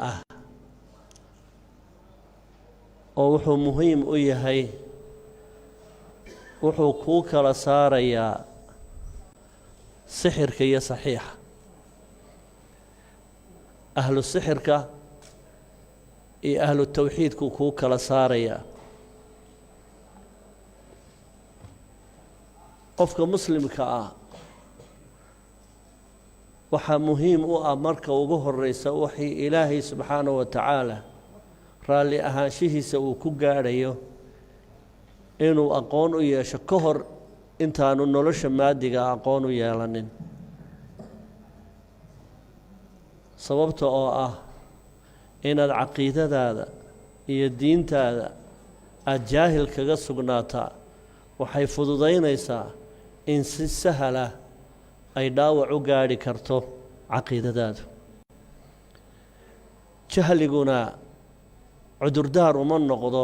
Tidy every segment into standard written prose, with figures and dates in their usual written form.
ah, oo wuxuu muhiim u yahay, wuxuu kuu kala saarayaa sixirka iyo saxiixa, ahlu sixirka iyo ahlu tawxiidku kuu kala saarayaa. Qofka muslimka ah waxaa muhiim u ah marka ugu horeysa waxii Ilaahay subxaanahu wa tacaala raalli ahaanshihiisa uu ku gaadhayo inuu aqoon u yeesho ka hor intaanu nolosha maadiga aqoon u yeelanin, sababta oo ah inaad caqiidadaada iyo diintaada aada jaahil kaga sugnaataa waxay fududaynaysaa in si sahala ay dhaawac u gaadhi karto caqiidadaadu. Jahliguna cudurdaar uma noqdo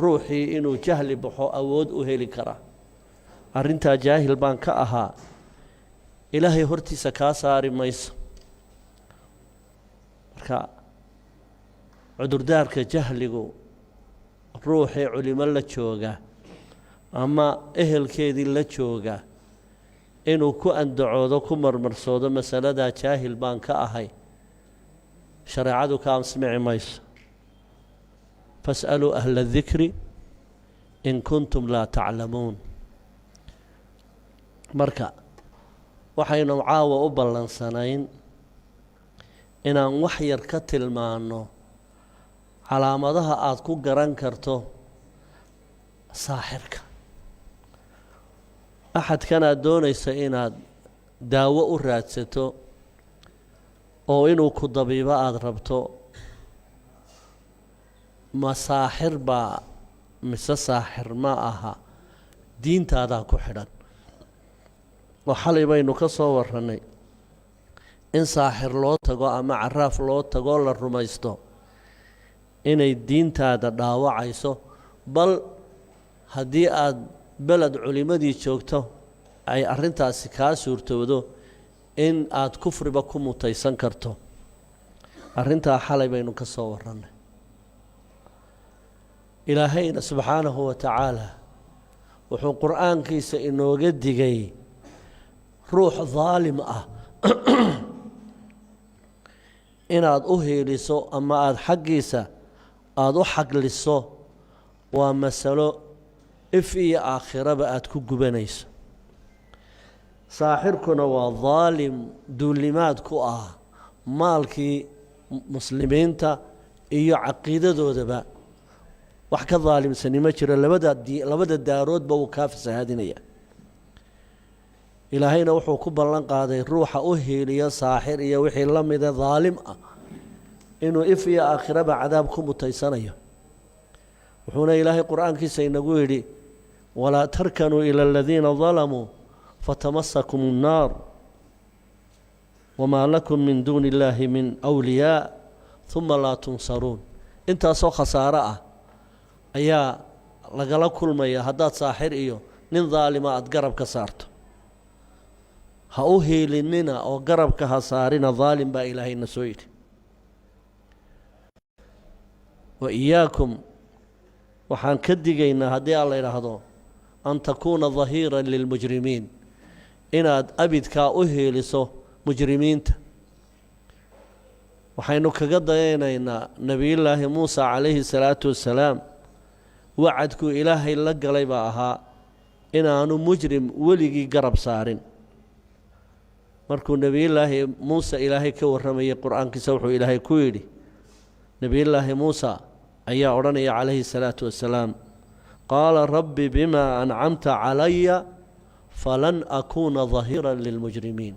ruuxii inuu jahli baxo awood u heli karaa. Arrintaa jaahil baan ka ahaa Ilaahay hortiisa kaa saari mayso. Marka cudurdaarka jahligu ruuxii culimo la jooga ama ehelkeedii la jooga inuu ku andacoodo, ku marmarsoodo masaladaa jaahil baan ka ahay, shareecadu ka asmici mayso. Fas'aluu ahla adikri in kuntum laa taclamuun. Marka waxaynu caawa u ballansanayn inaan wax yar ka tilmaanno calaamadaha aada ku garan karto saaxirka, axadkan aad doonaysa inaad daawo u raadsato oo inuu ku dabiibo aada rabto. Ma saaxir baa mise saaxir ma aha? Diintaadaa ku xidhan, oo xalay baynu ka soo warrannay in saaxir loo tago ama caraaf loo tagoo la rumaysto inay diintaada dhaawacayso, bal haddii aada beled culimmadii joogto ay arrintaasi kaa suurtowdo in aada kufriba ku mutaysan karto. Arrintaa xalay baynu ka soo warrannay. Ilaahayna subxaanahu wa tacaala wuxuu qur'aankiisa inooga digay ruux daalim ah inaad u hiiliso ama aada xaggiisa aada u xagliso. Waa masalo if iyo aakhiraba aada ku gubanayso. Saaxirkuna waa daalim duulimaad ku ah maalkii muslimiinta iyo caqiidadoodaba. Wax ka daalimsani ma jiro, labada daaroodba wuu kaa fasahaadinaya. Ilaahayna wuxuu ku ballan qaaday ruuxa u hiiliyo saaxir iyo wixii la mida daalim ah inuu if iyo aakhiraba cadaab ku mutaysanayo. Wuxuuna Ilaahay qur-aankiisa inagu yidhi: walaa tarkanuu ila aladiina dalamuu fatamasakum الnaar wamaa lakum min duuni illaahi min awliyaa uma laa tunsaruun. Intaasoo khasaaro ah ayaa lagala kulmaya haddaad saaxir iyo nin daalima aada garab ka saarto. Ha u hiilinina oo garabka ha saarina daalim, baa Ilaahayna soo yidhi. Wa iyaakum, waxaan ka digaynaa haddii aan la idhaahdo an takuuna dahiiran lilmujrimiin, inaad abidkaa u hiiliso mujrimiinta. Waxaynu kaga dayanaynaa Nebiyullaahi Muusa calayhi salaatu wassalaam. Wacadkuu Ilaahay la galay baa ahaa inaanu mujrim weligii garab saarin. Markuu Nebiyullaahi Muuse Ilaahay ka warramayay qur-aankiisa, wuxuu Ilaahay ku yidhi, Nebiyullaahi Muusa ayaa odhanaya calayhi salaatu wassalaam: qaala rabbi bimaa ancamta calaya falan akuuna dahiiran lilmujrimiin.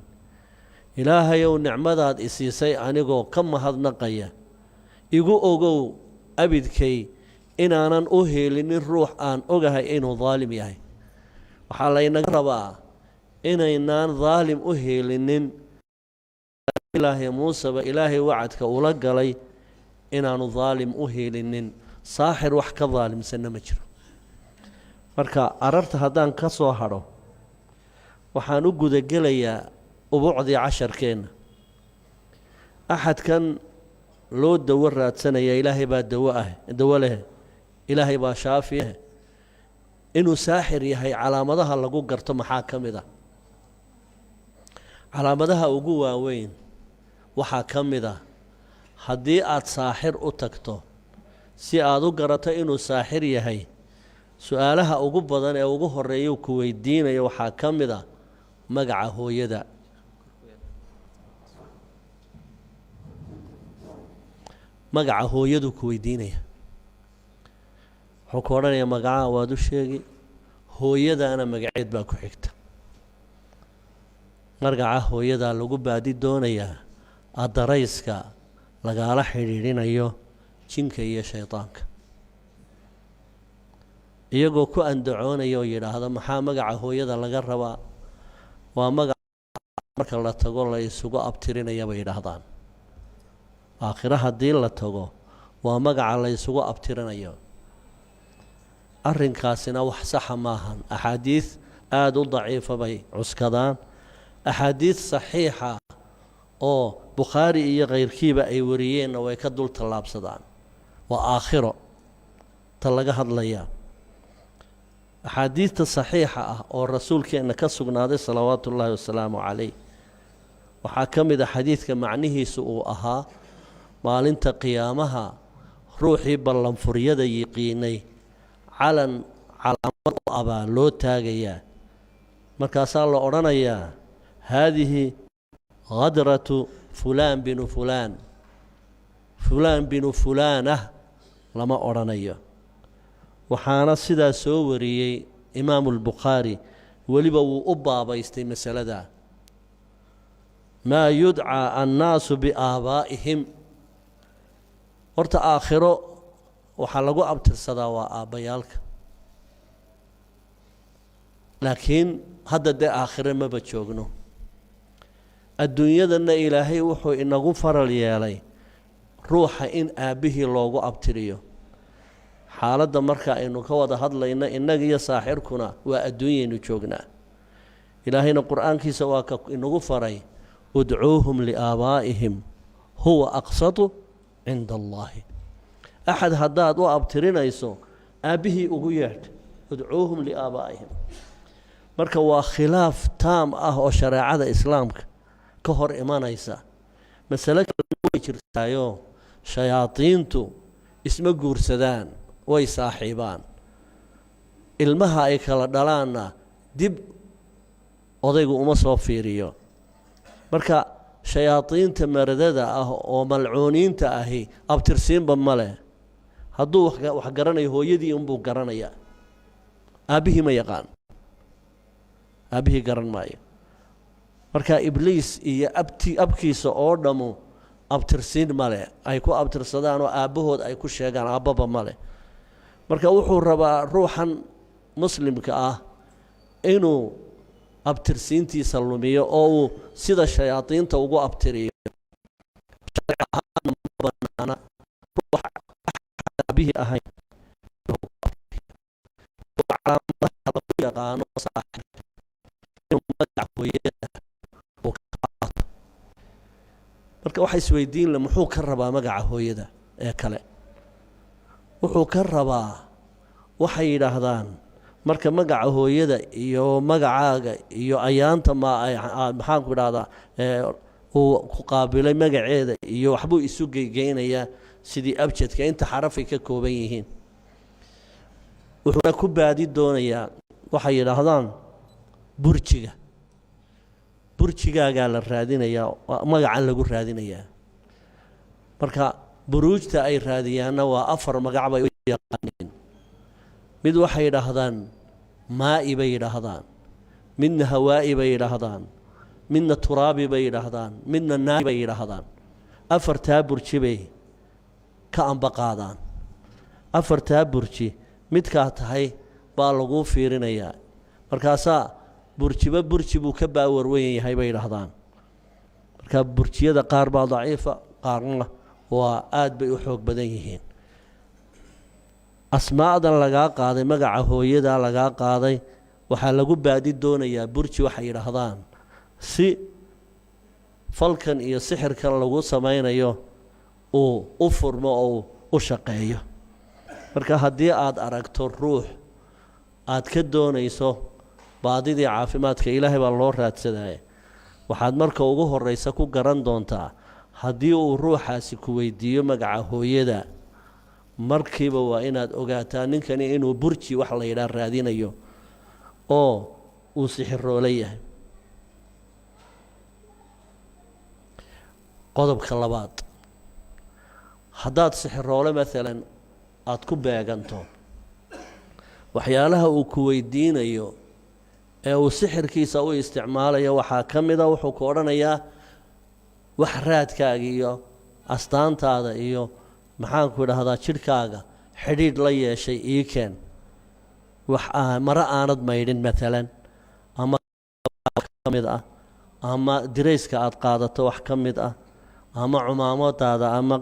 Ilaahayow, nicmadaad isiisay anigoo ka mahadnaqaya, igu ogow abidkay inaanan u heelinin ruux aan ogahay inuu daalim yahay. Waxaa laynaga rabaa inaynaan daalim u heelinin. Ilaahay Muuseba Ilaahay wacadka ula galay inaanu daalim u heelinin. Saaxir wax ka daalimsanna ma jiro. Marka ararta haddaan ka soo hadho, waxaan u gudagelayaa ubucdii casharkeenna. Axadkan loo dawo raadsanaya, Ilaahay baa dawo ah, dawo leh, Ilaahay baa shaafi ah. Inuu saaxir yahay calaamadaha lagu garto maxaa ka mid ah? Calaamadaha ugu waaweyn waxaa ka mid ah, haddii aada saaxir u tagto si aada u garato inuu saaxir yahay, su-aalaha ugu badan ee ugu horeeya ku weydiinayo waxaa ka mid ah magaca hooyada. Magaca hooyaduu ku weydiinaya, wuxuu ku odhanayaa magacaha waad u sheegi, hooyadaana magaceed baa ku xigta. Magaca hooyadaa lagu baadi doonayaa adarayska lagaala xidhiidhinayo jinka iyo shaydaanka, iyagoo ku andacoonaya oo yidhaahda maxaa magaca hooyada laga rabaa? Waa magaca marka la tago la isugu abtirinaya bay yidhaahdaan. Aakhiro haddii la tago waa magaca la isugu abtirinayo. Arrinkaasina wax saxa maahan. Axaadiid aada u daciifa bay cuskadaan, axaadiid saxiixa oo Bukhaari iyo khayrkiiba ay wariyeenna way ka dul tallaabsadaan. Waa aakhiro ta laga hadlayaa. Axaadiidta saxiixa ah oo rasuulkeenna ka sugnaaday salawaatu ullaahi wasalaamu calayh waxaa ka mid a xadiidka macnihiisu uu ahaa maalinta qiyaamaha ruuxii ballanfuryada yiqiinay calan calaamad u abaa loo taagayaa, markaasaa la odhanayaa haadihi khadratu fulaan binu fulaan, fulaan binu fulaanah lama odhanayo. Waxaana sidaa soo wariyey Imaamu Albukhaari, weliba wuu u baabaystay masalada maa yudcaa annaasu biaabaa'ihim. Horta aakhiro waxaa lagu abtirsadaa waa aabbayaalka, laakiin hadda dee aakhiro maba joogno. Adduunyadanna Ilaahay wuxuu inagu faral yeelay ruuxa in aabbihii loogu abtiriyo. Xaaladda marka aynu ka wada hadlayno innaga iyo saaxirkuna waa adduunyaynu joognaa. Ilaahayna qur-aankiisa waa ka inagu faray udcuuhum liaabaa'ihim huwa aqsatu cinda allaahi. Axad haddaad u abtirinayso aabbihii ugu yeedh, udcuuhum liaabaa'ihim. Marka waa khilaaf taam ah oo shareecada islaamka ka hor imanaysa. Masale kale way jirtaayo, shayaadiintu isma guursadaan, way saaxiibaan. Ilmaha ay kala dhalaanna dib odaygu uma soo fiiriyo. Marka shayaadiinta maradada ah oo malcuuniinta ahi abtirsiinba ma leh. Hadduu wax garanayo hooyadii unbuu garanayaa, aabbihii ma yaqaan, aabbihii garan maayo. Marka Ibliis iyo abti abkiisa oo dhammu abtirsiin male ay ku abtirsadaan oo aabbahood ay ku sheegaan, aabbaba male. Marka wuxuu rabaa ruuxan muslimka ah inuu abtirsiintiisa lumiyo oo uu sida shayaadiinta ugu abtiriyo. Sharci ahaanna ma banaana ruuxa aabbihii ahayn. Calaamadaha lagu yaqaano saaxir inuu magaca hooyada uu ka qaato. Marka waxa isweydiin le, muxuu ka rabaa magaca hooyada ee kale? Wuxuu ka rabaa, waxay yidhaahdaan, marka magaca hooyada iyo magacaaga iyo ayaanta ma maxaanku idhahdaa uu ku qaabilay magaceeda iyo waxbuu isu geygeynayaa sidii abjadka inta xarafay ka kooban yihiin. Wuxuuna ku baadi doonayaa waxay yidhaahdaan burjiga. Burjigaagaa la raadinayaa, magacan lagu raadinayaa. Marka buruujta ay raadiyaanna waa afar magac bay u yaqaaneen. Mid waxay yidhaahdaan maa'i bay yidhaahdaan, midna hawaa'i bay yidhaahdaan, midna turaabi bay yidhaahdaan, midna naari bay yidhaahdaan. Afartaa burji bay ka ambaqaadaan. Afartaa burji midkaa tahay baa laguu fiirinayaa. Markaasaa burjiba burji buu ka baawar weyn yahay bay yidhaahdaan. Marka burjiyada qaar baa daciifa, qaarna waa aad bay u xoog badan yihiin. Asmaadan lagaa qaaday, magaca hooyadaa lagaa qaaday, waxaa lagu baadi doonayaa burji waxay yidhaahdaan, si falkan iyo sixirkan lagu samaynayo Uu u furmo oo u shaqeeyo. Marka haddii aada aragto ruux aad ka doonayso baadidii caafimaadka, Ilaahay baa loo raadsadaya. Waxaad marka ugu horeysa ku garan doontaa haddii uu ruuxaasi ku weydiiyo magaca hooyada, markiiba waa inaad ogaataa ninkani inuu burji wax la yidhaah raadinayo oo uu sixiroolo yahay. Qodobka labaad, haddaad sixiroole maalan aada ku beeganto, waxyaalaha uu ku weydiinayo ee uu sixirkiisa u isticmaalayo waxaa ka mida, wuxuu ku odhanayaa wax raadkaaga iyo astaantaada iyo, maxaanku idhaahdaa, jidhkaaga xidhiidh la yeeshay ii keen. Wax maro aanad maydhin maalan, ama ka mid ah, ama dirayska aada qaadato wax ka mid ah, ama cumaamadaada ama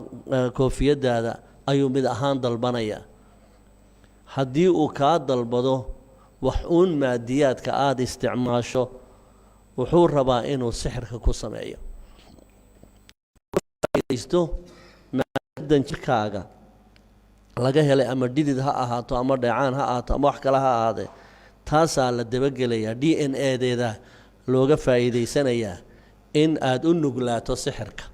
koofiyadaada ayuu mid ahaan dalbanaya. Haddii uu kaa dalbado wax uun maadiyaadka aada isticmaasho, wuxuu rabaa inuu sixirka ku sameeyo maadan jirkaaga laga helay, ama dhidid ha ahaato, ama dheecaan ha ahaato, ama wax kale ha ahaadee. Taasaa la dabagelayaa, DNA-deeda looga faa'iidaysanayaa in aada u nuglaato sixirka.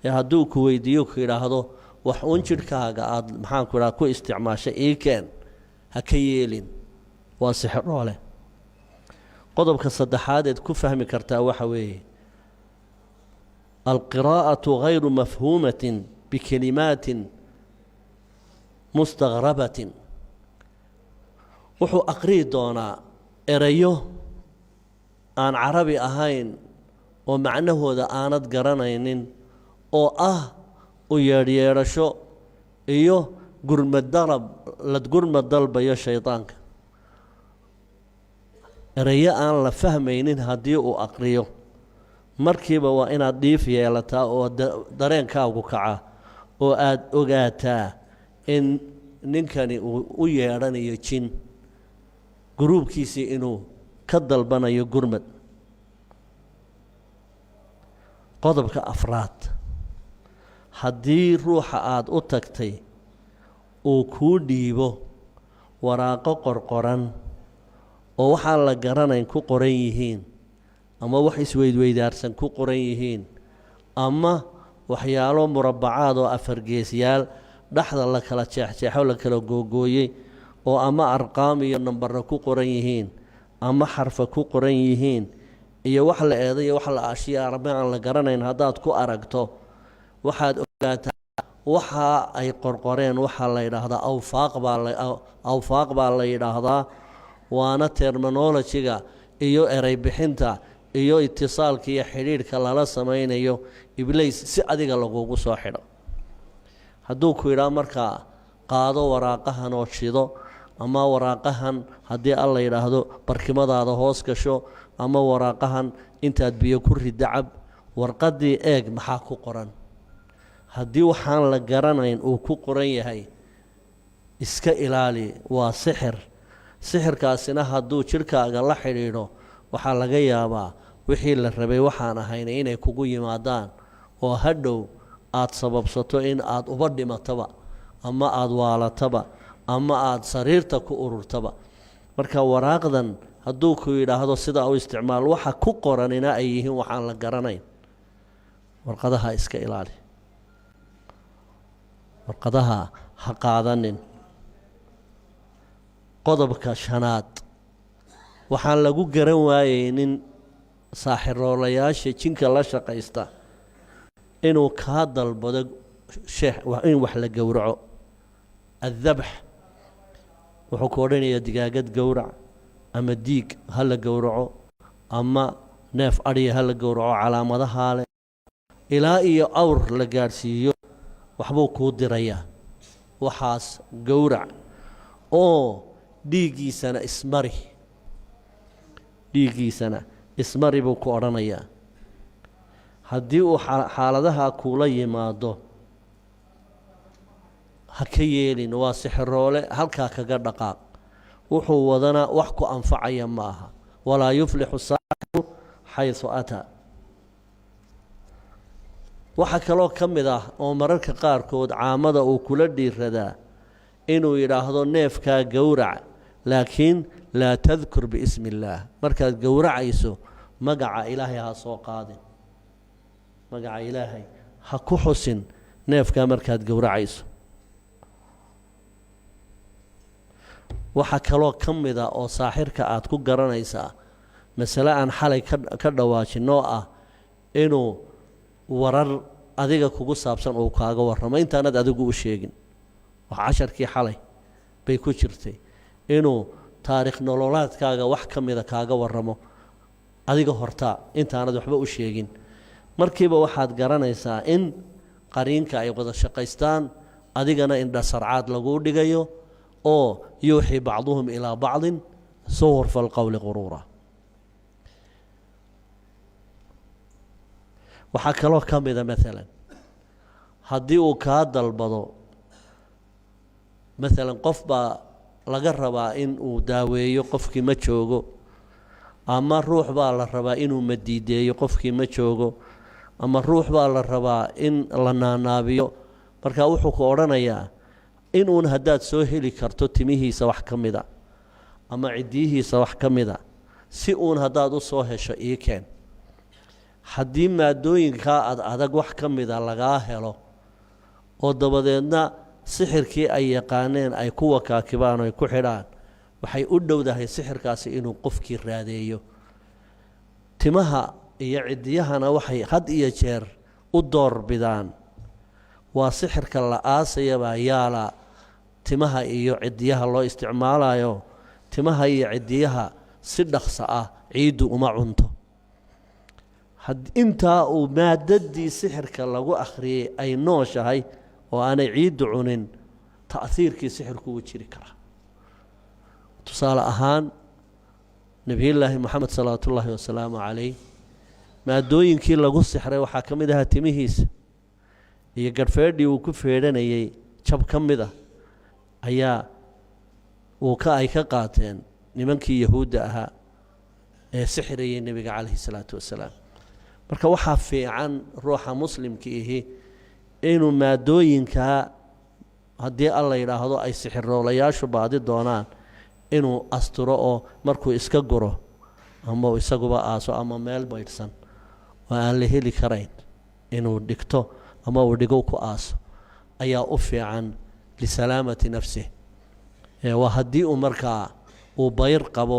Ee hadduu ku weydiiyo, ku yidhaahdo wax uun jidhkaaga aada, maxaanku idhaha, ku isticmaashay ii keen, ha ka yeelin, waa sixiroole. Qodobka saddexaad eed ku fahmi kartaa waxa weeye alqiraa'atu gayru mafhuumatin bikalimaatin mustaghrabatin. Wuxuu aqriyi doonaa erayo aan Carabi ahayn oo macnahooda aanad garanaynin, oo ah u yeedhyeedhasho iyo gurmad dalab la gurmad dalbayo shaydaanka. Erayo aan la fahmaynin haddii uu aqriyo, markiiba waa inaad dhiif yeelataa oo dareenkaagu kaca oo aada ogaataa in ninkani uu u yeedhanayo jin guruubkiisii, inuu ka dalbanayo gurmad. Qodobka afraad, haddii ruuxa aada u tagtay uu kuu dhiibo waraaqo qorqoran oo waxaan la garanayn ku qoran yihiin, ama wax isweydweydaarsan ku qoran yihiin, ama waxyaalo murabacaad oo afargeesyaal dhexda la kala jeexjeexo, la kala googooyey, oo ama arqaam iyo nambarra ku qoran yihiin, ama xarfa ku qoran yihiin, iyo wax la eeday iyo wax la ashiya arma aan la garanayn haddaad ku aragto, waxaad ogaataa waxa ay qorqoreen waxaa la yidhaahdaa awfaaq baa la awfaaq baa la yidhaahdaa. Waana terminology-ga iyo erey bixinta iyo itisaalka iyo xidhiidhka lala samaynayo Ibliis si adiga lagugu soo xidho. Hadduu ku yidhaha markaa qaado waraaqahan oo shido, ama waraaqahan haddii Alla yidhaahdo barkimadaada hoos gasho, ama waraaqahan intaad biyo ku ridda cab, warqaddii eeg maxaa ku qoran. Haddii waxaan la garanayn uu ku qoran yahay, iska ilaali, waa sixir. Sixirkaasina hadduu jidhkaaga la xidhiidho, waxaa laga yaabaa wixii la rabay waxaan ahayn inay kugu yimaadaan, oo hadhow aada sababsato in aada uba dhimataba, ama aada waalataba, ama aada sariirta ku ururtaba. Marka waraaqdan hadduu ku yidhaahdo sidaa u isticmaal, waxa ku qoranina ay yihiin waxaan la garanayn, warqadaha iska ilaali, warqadaha ha qaadanin. Qodobka shanaad, waxaan lagu garan waayeynin saaxiroolayaasha jinka la shaqaysta inuu kaa dalbado sheekh in wax la gowraco, addabx. Wuxuu ku odhanayaa digaagad gowrac, ama diig ha la gowraco, ama neef adhiya ha la gowraco, calaamadahaa leh, ilaa iyo awr la gaadhsiiyo waxbuu kuu dirayaa. Waxaas gowrac oo dhiiggiisana ismari, dhiiggiisana ismari buu ku odhanayaa. Haddii uu xaaladaha kuula yimaado, ha ka yeelin, waa sixiroole, halkaa kaga dhaqaaq. Wuxuu wadana wax ku anfacaya ma aha. Walaa yuflixu saaxiru xaysu ataa. Waxaa kaloo ka mid ah oo mararka qaarkood caamada uu kula dhiiradaa inuu yidhaahdo neefkaa gowrac, laakiin laa tadkur biismi illaah. Markaad gowracayso magaca Ilaahay ha soo qaadin, magaca Ilaahay ha ku xusin neefkaa markaad gowracayso. Waxaa kaloo ka mid a oo saaxirka aad ku garanaysaa masale aan xalay ka dhawaajinoo ah inuu warar adiga kugu saabsan uu kaaga warramo intaanad adigu u sheegin. Wax casharkii xalay bay ku jirtay inuu taariikh nololaadkaaga wax ka mida kaaga warramo adiga hortaa intaanad waxba u sheegin. Markiiba waxaad garanaysaa in qariinka ay wada shaqaystaan, adigana indhasarcaad laguu dhigayo oo yuuxii bacduhum ilaa bacdin suhurfa alqowli quruura. Waxaa kaloo ka mida maalan haddii uu kaa dalbado, maalan qof baa laga rabaa in uu daaweeyo, qofkii ma joogo, ama ruux baa la rabaa inuu madiideeyo, qofkii ma joogo, ama ruux baa la rabaa in la naanaabiyo. Marka wuxuu ku odhanayaa inuun haddaad soo heli karto timihiisa wax ka mida ama ciddiyihiisa wax ka mida, si uun haddaad u soo hesho ii keen. Haddii maadooyinkaa ad adag wax ka mida lagaa helo oo dabadeedna sixirkii ay yaqaaneen ay ku wakaakibaan oo ay ku xidhaan, waxay u dhowdahay sixirkaasi inuu qofkii raadeeyo. Timaha iyo ciddiyahana waxay had iyo jeer u door bidaan, waa sixirka la aasayabaa yaala timaha iyo ciddiyaha loo isticmaalayo. Timaha iyo ciddiyaha si dhaqso ah ciiddu uma cunto. Intaa uu maadadii sixirka lagu akhriyey ay nooshahay oo aanay ciiddu cunin, ta'hiirkii sixirku wuu jiri karaa. Tusaale ahaan Nebiyullaahi Moxamed salawaatu ullaahi wasalaamu calayh maadooyinkii lagu sixray waxaa ka mid ahaa timihiisa iyo gadhfeedhii uu ku feedhanayey jab ka mid ah ayaa uu ka ay ka qaateen nimankii Yahuudda ahaa ee sixirayay nebiga calayhi salaatu wasalaam. Marka waxaa fiican ruuxa muslimka ihi inuu maadooyinkaa haddii Alla yidhaahdo ay sixiroolayaashu baadi doonaan inuu asturo, oo markuu iska guro ama uu isaguba aaso ama meel baydhsan oo aan la heli karayn inuu dhigto ama uu dhigo ku aaso ayaa u fiican lisalaamati nafsih. Waa haddii uu markaa uu bayr qabo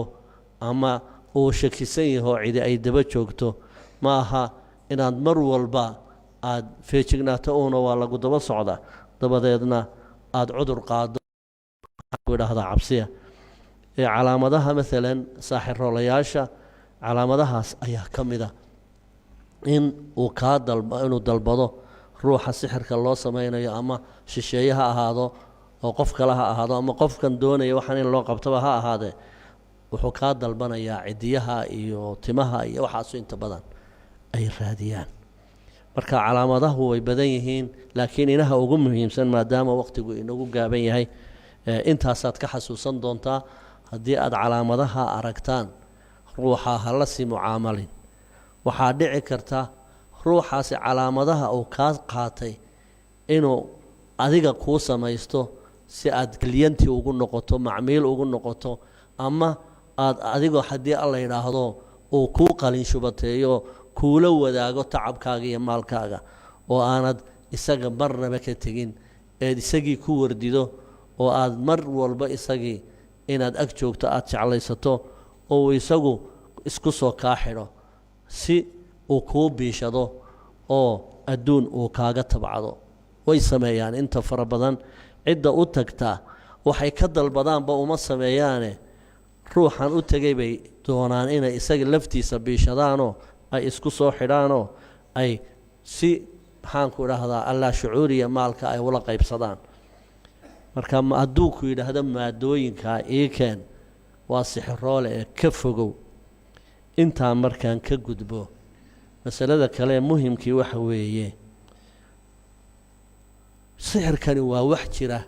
ama uu shakisan yaho cidi ay daba joogto. Ma aha inaad mar walba aada feejignaato uuna waa lagu daba socda, dabadeedna aada cudur qaado ku idhaahdaa cabsiya. Calaamadaha maalan saaxiroolayaasha calaamadahaas ayaa ka mid a in uu kaa dalba, inuu dalbado ruuxa sixirka loo sameynayo, ama shisheeye ha ahaado oo qof kale ha ahaado ama qofkan doonaya waxaan in loo qabtaba ha ahaadee, wuxuu kaa dalbanayaa cidiyaha iyo timaha iyo waxaasu inta badan ay raadiyaan. Marka calaamadahu way badan yihiin, laakiin inaha ugu muhiimsan maadaama waqtigu inagu gaaban yahay intaasaad ka xasuusan doontaa. Haddii aad calaamadaha aragtaan ruuxa ha la sii mucaamalin. Waxaa dhici karta ruuxaasi calaamadaha uu kaa qaatay inuu adiga kuu samaysto si aad kliyantii ugu noqoto, macmiil ugu noqoto, ama aad adigoo haddii Alla yidhaahdo uu kuu qalin shubateeyo, kuula wadaago tacabkaaga iyo maalkaaga, oo aanad isaga marnaba ka tegin eed isagii ku wardido oo aad mar walba isagii inaad ag joogto aada jeclaysato, oo uu isagu isku soo kaa xidho si uu kuu biishado oo adduun uu kaaga tabcado. Way sameeyaan inta fara badan. Cidda u tagta waxay ka dalbadaanba uma sameeyaane, ruuxan u tegay bay doonaan inay isaga laftiisa biishadaanoo ay isku soo xidhaanoo ay si maxaanku idhaahdaa allaa shucuuriya maalka ay ula qaybsadaan. Marka hadduu ku yidhaahdo maadooyinkaa ii keen, waa sixiroole ee ka fogow. Intaa markaan ka gudbo, masalada kale ee muhimkii waxa weeye sixirkani waa wax jira,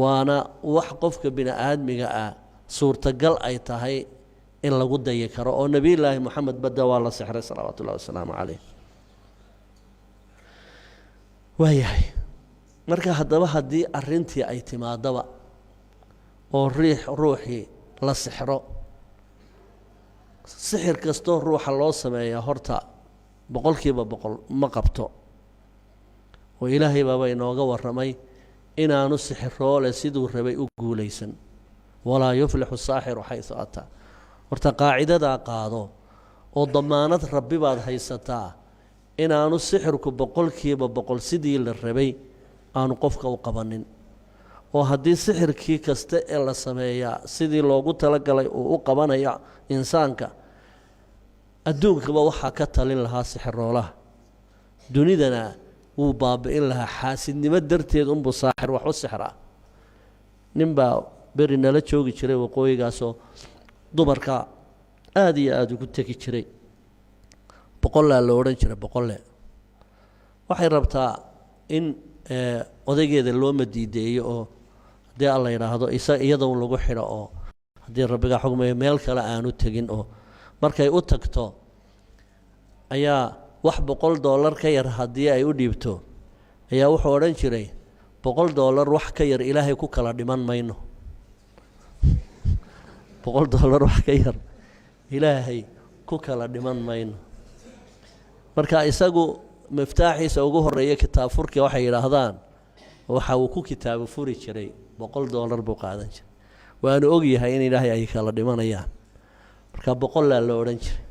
waana wax qofka bini aadmiga ah suurtagal ay tahay in lagu dayi karo, oo Nebiyullaahi Moxamed badda waa la sixray salawaatu ullahi wasalaamu calayh. Waayahay, marka haddaba haddii arrintii ay timaadaba oo riix ruuxii la sixro, sixir kastoo ruuxa loo sameeyaa horta 100% ma qabto. Oo Ilaahay baaba inooga warramay inaanu sixiroole siduu rabay u guulaysan: walaa yuflixu saaxiru xaysu ataa. Horta qaacidadaa qaado oo damaanad Rabbi baad haysataa inaanu sixirku 100% sidii la rabay aanu qofka u qabanin. Oo haddii sixirkii kasta ee la sameeyaa sidii loogu talagalay uu u qabanaya insaanka, adduunkaba waxaa ka talin lahaa sixiroolaha, dunidana wuu baabi'in lahaa. Xaasidnimo darteed unbuu saaxir wax u sixraa. Ninbaa beri nala joogi jiray waqooyigaasoo dumarka aada iyo aada ugu tegi jiray. Boqollaa la odhan jiray. Boqolle waxay rabtaa in odaygeeda loo madiideeyo, oo haddii Alla yidhaahdo isa iyadoon lagu xidho, oo haddii Rabbiga xugmayo meel kale aanu tegin. Oo markay u tagto ayaa wax $100 ka yar haddii ay u dhiibto, ayaa wuxuu odhan jiray: "$100 wax ka yar Ilaahay ku kala dhiman mayno, $100 wax ka yar Ilaahay ku kala dhiman mayno." Marka isagu miftaaxiisa ugu horeeya, kitaab furki waxay yidhaahdaan, waxa uu ku kitaabo furi jiray $100 buu qaadan jiray. Waanu ogyahay in Ilaahay ay kala dhimanayaan. Marka boqollaa la odhan jiray.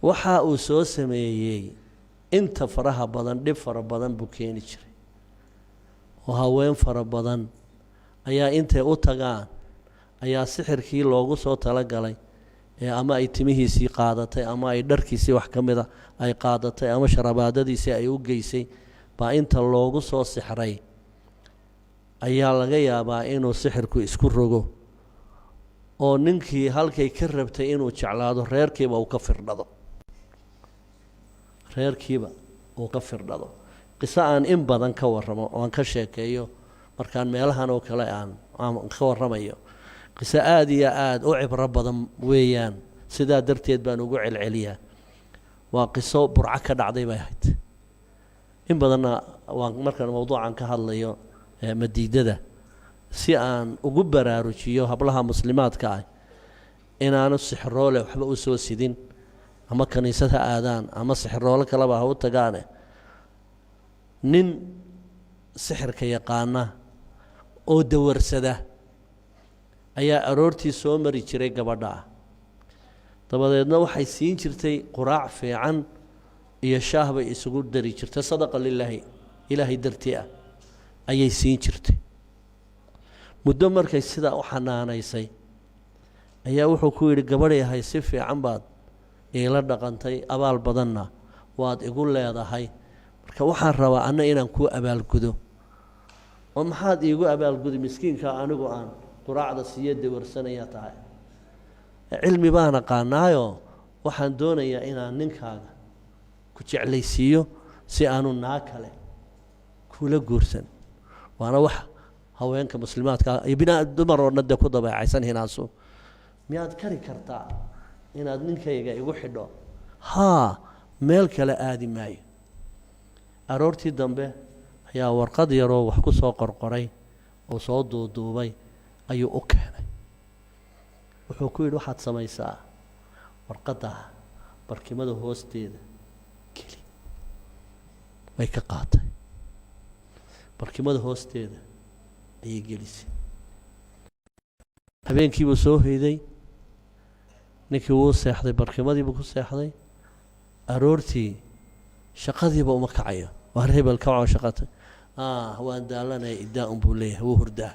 Waxa uu soo sameeyey inta faraha badan, dhib fara badan buu keeni jiray, oo haween fara badan ayaa intay u tagaan ayaa sixirkii loogu soo talagalay ee ama ay timihiisii qaadatay, ama ay dharkiisii wax ka mida ay qaadatay, ama sharabaadadiisii ay u geysay, baa inta loogu soo sixray ayaa laga yaabaa inuu sixirku isku rogo, oo ninkii halkay ka rabtay inuu jeclaado reerkiiba uu ka firdhado, reerkiiba uu ka firdhado. Qiso aan in badan ka warramo oo aan ka sheekeeyo markaan meelahan oo kale aan ka warramayo, qiso aada iyo aada u cibro badan weeyaan, sidaa darteed baan ugu celceliyaa. Waa qiso Burco ka dhacday bay ahayd. In badanna waan markaan mowduucan ka hadlayo madiidada, si aan ugu baraarujiyo hablaha muslimaadka ah inaanu sixroole waxba u soo sidin, ama kaniisad ha aadaan ama sixiroole kaleba ha u tagaane. Nin sixirka yaqaana oo dawarsada ayaa aroortii soo mari jiray gabadha ah. Dabadeedna waxay siin jirtay quraac fiican iyo shaah bay isugu dari jirtay. Sadaqa lilaahi, Ilaahay dartii ah ayay siin jirtay. Muddo markay sidaa u xanaanaysay ayaa wuxuu ku yidhi: "Gabadhayahay, si fiican baad iila dhaqantay, abaal badanna waad igu leedahay. Marka waxaan rabaa anna inaan kuu abaalgudo." "Oo maxaad iigu abaalgudi? Miskiinka anigu aan quraacda siiyo dawarsanaya tahay." "Cilmi baan aqaanaayo, waxaan doonayaa inaan ninkaaga ku jeclaysiiyo si aanu naa kale kula guursan." Waana wax haweenka muslimaadka iyo binaa dumar oo dhan dee ku dabeecaysan hinaasu. "Miyaad kari kartaa inaad ninkayga igu xidho?" "Haa, meel kale aadi maayo." Aroortii dambe ayaa warqad yaroo wax ku soo qorqoray oo soo duuduubay ayuu u keenay. Wuxuu ku yidhi: "Waxaad samaysaa, warqadda barkimada hoosteeda geli." Way ka qaatay, barkimada hoosteeda ayay gelisay. Habeenkiibuu soo hoyday ninkii, wuu seexday, barkimadiibuu ku seexday. Aroortii shaqadiiba uma kacayo. "Waar hebel, kacoo shaqata." "Ah, waan daalanaya, idaa un," buu leeyahay. Wuu hurdaa.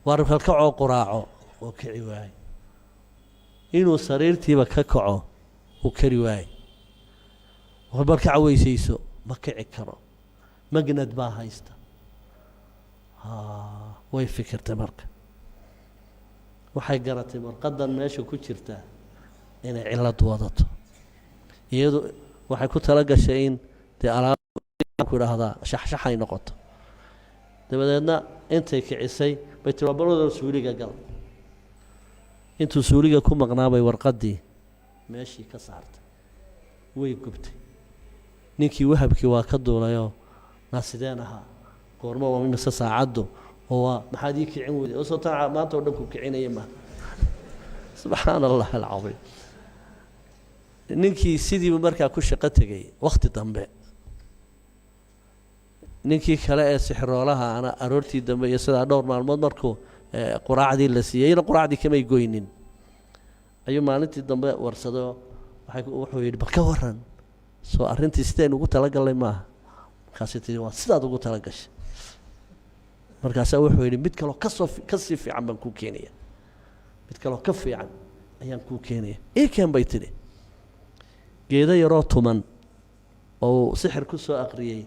"Waar kalkacoo quraaco." Oo kici waaye. Inuu sariirtiiba ka kaco uu kari waaye. "Bal kaca, weysayso." Ma kici karo, magnad baa haysta. Way fikirtay. Marka waxay garatay warqadan meesha ku jirta inay cillad wadato. Iyadu waxay ku tala gashay in dee alaab ku idhaahdaa shaxshaxay noqoto. Dabadeedna intay kicisay bay tiri: "Waa balwadoo, suuliga gal." Intuu suuliga ku maqnaabay warqaddii meeshii ka saartay, way gubtay. Ninkii wahabkii waa ka duulayoo, naa sideen ahaa, goormo, waa imise saacaddu, oo waa maxaad ii kicin weyday, oo soo taa maanta oo dhan ku kicinaya ma? Subxaana Allah alcaiim. Ninkii sidiibu markaa ku shaqo tegey. Wakhti dambe ninkii kale ee sixiroolaha ana aroortii dambe iyo sidaa dhowr maalmood markuu quraacdii la siiyeyna, quraacdii kamay goynin, ayuu maalintii dambe warsado. Waxay wuxuu yidhi, "Bal ka waran, soo arrintii sidaynu ugu talagalnay maaha?" Markaasay tii, "Waa sidaad ugu talagashay." Markaasaa wuxuu yidhi, "Mid kaloo kasoo kasii fiican baan kuu keenaya, mid kaloo ka fiican ayaan kuu keenaya." "Ii keen," bay tidhi. Geedo yaroo tuman oo uu sixir ku soo aqriyey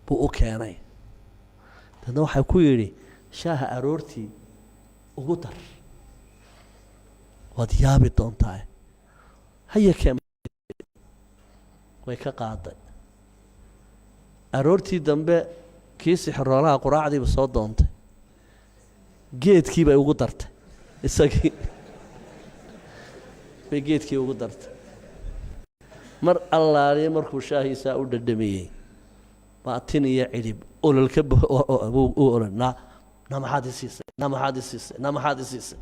buu u keenay. Dadna waxaa ku yidhi, "Shaaha aroortii ugu dar, waad yaabi doontaa." "Haya, keen." Way ka qaaday. Aroortii dambe kii sixiroolaha quraacdiiba soo doontay, geedkii bay ugu dartay, isagii bay geedkii ugu dartay. Mar allaaliya markuu shaahiisaa u dhadhamiyey, baa tin iyo cidhib ololka u olol. Na na maxaad i siisay? Na maxaad i siisay? Na maxaad i siisay?"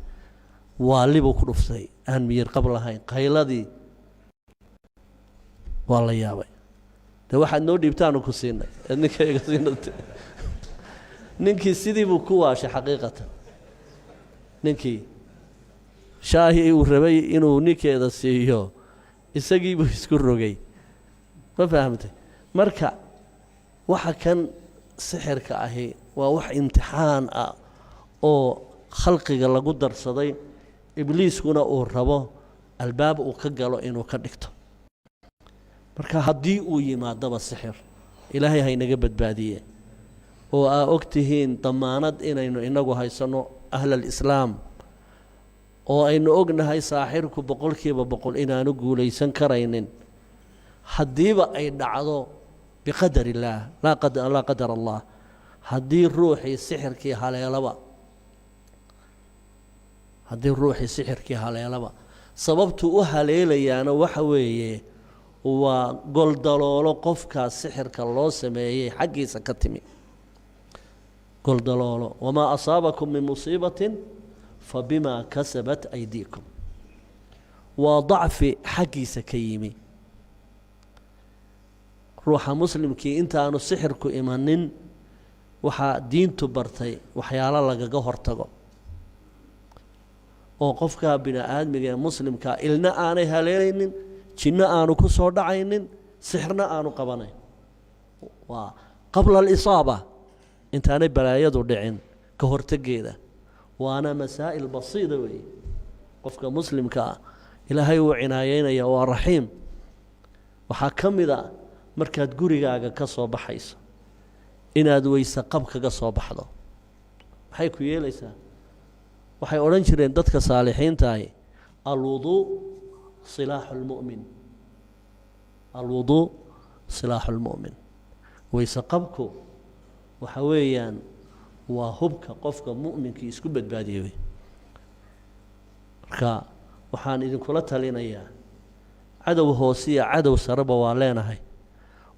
Waalibuu ku dhuftay aan miyir qab lahayn. Qayladii waa la yaabay. "Dee waxaad noo dhiibtaanu ku siinay, eed ninkayga siinate." Ninkii sidii buu ku waashay. Xaqiiqatan, ninkii shaahii uu rabay inuu ninkeeda siiyo, isagii buu isku rogay. Ma fahamtay? Marka waxa kan sixirka ahi waa wax imtixaan ah oo khalqiga lagu darsaday, ibliiskuna uu rabo albaab uu ka galo inuu ka dhigto. Marka haddii uu yimaadaba sixir, Ilaahay haynaga badbaadiye, oo aa og tihiin damaanad inaynu inagu haysanno ahlalislaam, oo aynu ognahay saaxirku 100% inaanu guulaysan karaynin. Haddiiba ay dhacdo, biqadar illaah, laa qadar Allah, haddii ruuxii sixirkii haleelaba, haddii ruuxii sixirkii haleelaba, sababtuu u haleelayaana waxa weeye waa goldaloolo qofkaas sixirka loo sameeyey xaggiisa ka timi. Goldaloolo, wamaa asaabakum min musiibatin fabimaa kasabat aydiikum, waa dacfi xaggiisa ka yimi. Ruuxa muslimkii intaanu sixirku imanin, waxaa diintu bartay waxyaalo lagaga hortago, oo qofka bini aadmiga ee muslimkaa ilna aanay haleelaynin, jinno aanu ku soo dhacaynin, sixirna aanu qabanayn. Waa qabla alisaaba, intaanay balaayadu dhicin ka hortegeeda. Waana masaa'il basiida weeye. Qofka muslimka ah Ilaahay wuu cinaayeynaya, waa raxiim. Waxaa ka mid a markaad gurigaaga ka soo baxayso inaad weyse qab kaga soo baxdo. Maxay ku yeelaysaa? Waxay odhan jireen dadka saalixiintahi, alwuduu silaaxu lmu'min, alwuduu silaaxu lmu'min. Weyse qabku waxa weeyaan waa hubka qofka mu'minkii isku badbaadiyey wey. Marka waxaan idinkula talinayaa, cadow hoosiya cadow sareba waa leenahay,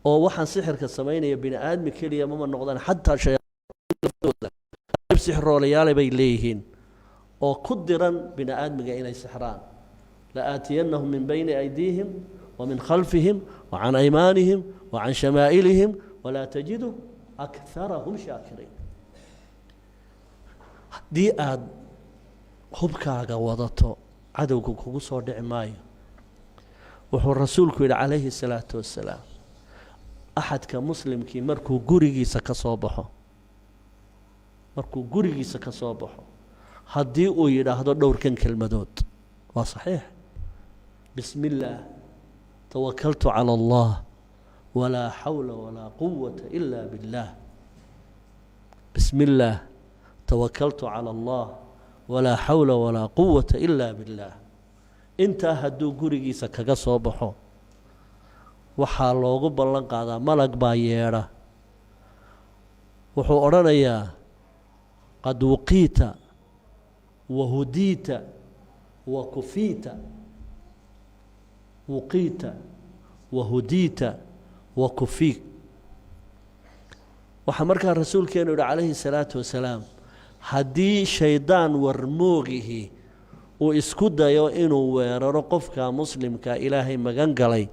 oo waxaan sixirka samaynaya bini aadmi keliya mama noqdaan, xataa shayaaiinlaftooda qayb sixiroolayaale bay leeyihiin oo ku diran bini aadmiga inay sixraan. La'aatiyannahum min bayni aydiihim wa min khalfihim wa can aymaanihim wa can shamaa'ilihim walaa tajidu akarahum shaakiriin. Haddii aada hubkaaga wadato, cadowga kugu soo dhici maayo. Wuxuu rasuulku yidhi calayhi الsalaatu wassalaam, axadka muslimkii markuu gurigiisa ka soo baxo, markuu gurigiisa ka soo baxo, haddii uu yidhaahdo dhowrkan kelmadood, waa saxiix: "Bismi illaah, tawakaltu calى allah, walaa xawla walaa quwata ila biاllah. Bismi illaah, tawakaltu calى allah, walaa xawla walaa quwata ila biاllah." Intaa hadduu gurigiisa kaga soo baxo, waxaa loogu ballan qaadaa, malag baa yeedha, wuxuu odhanayaa, "Qad wuqiita wa hudiita wa kufiita, wuqiita wa hudiita Wa kufiik. Waxaa markaa rasuulkeenu yihi calayhi salaatu wasalaam, haddii shaydaan warmoogihii uu isku dayo inuu weeraro qofka muslimka ilaahay magan galay,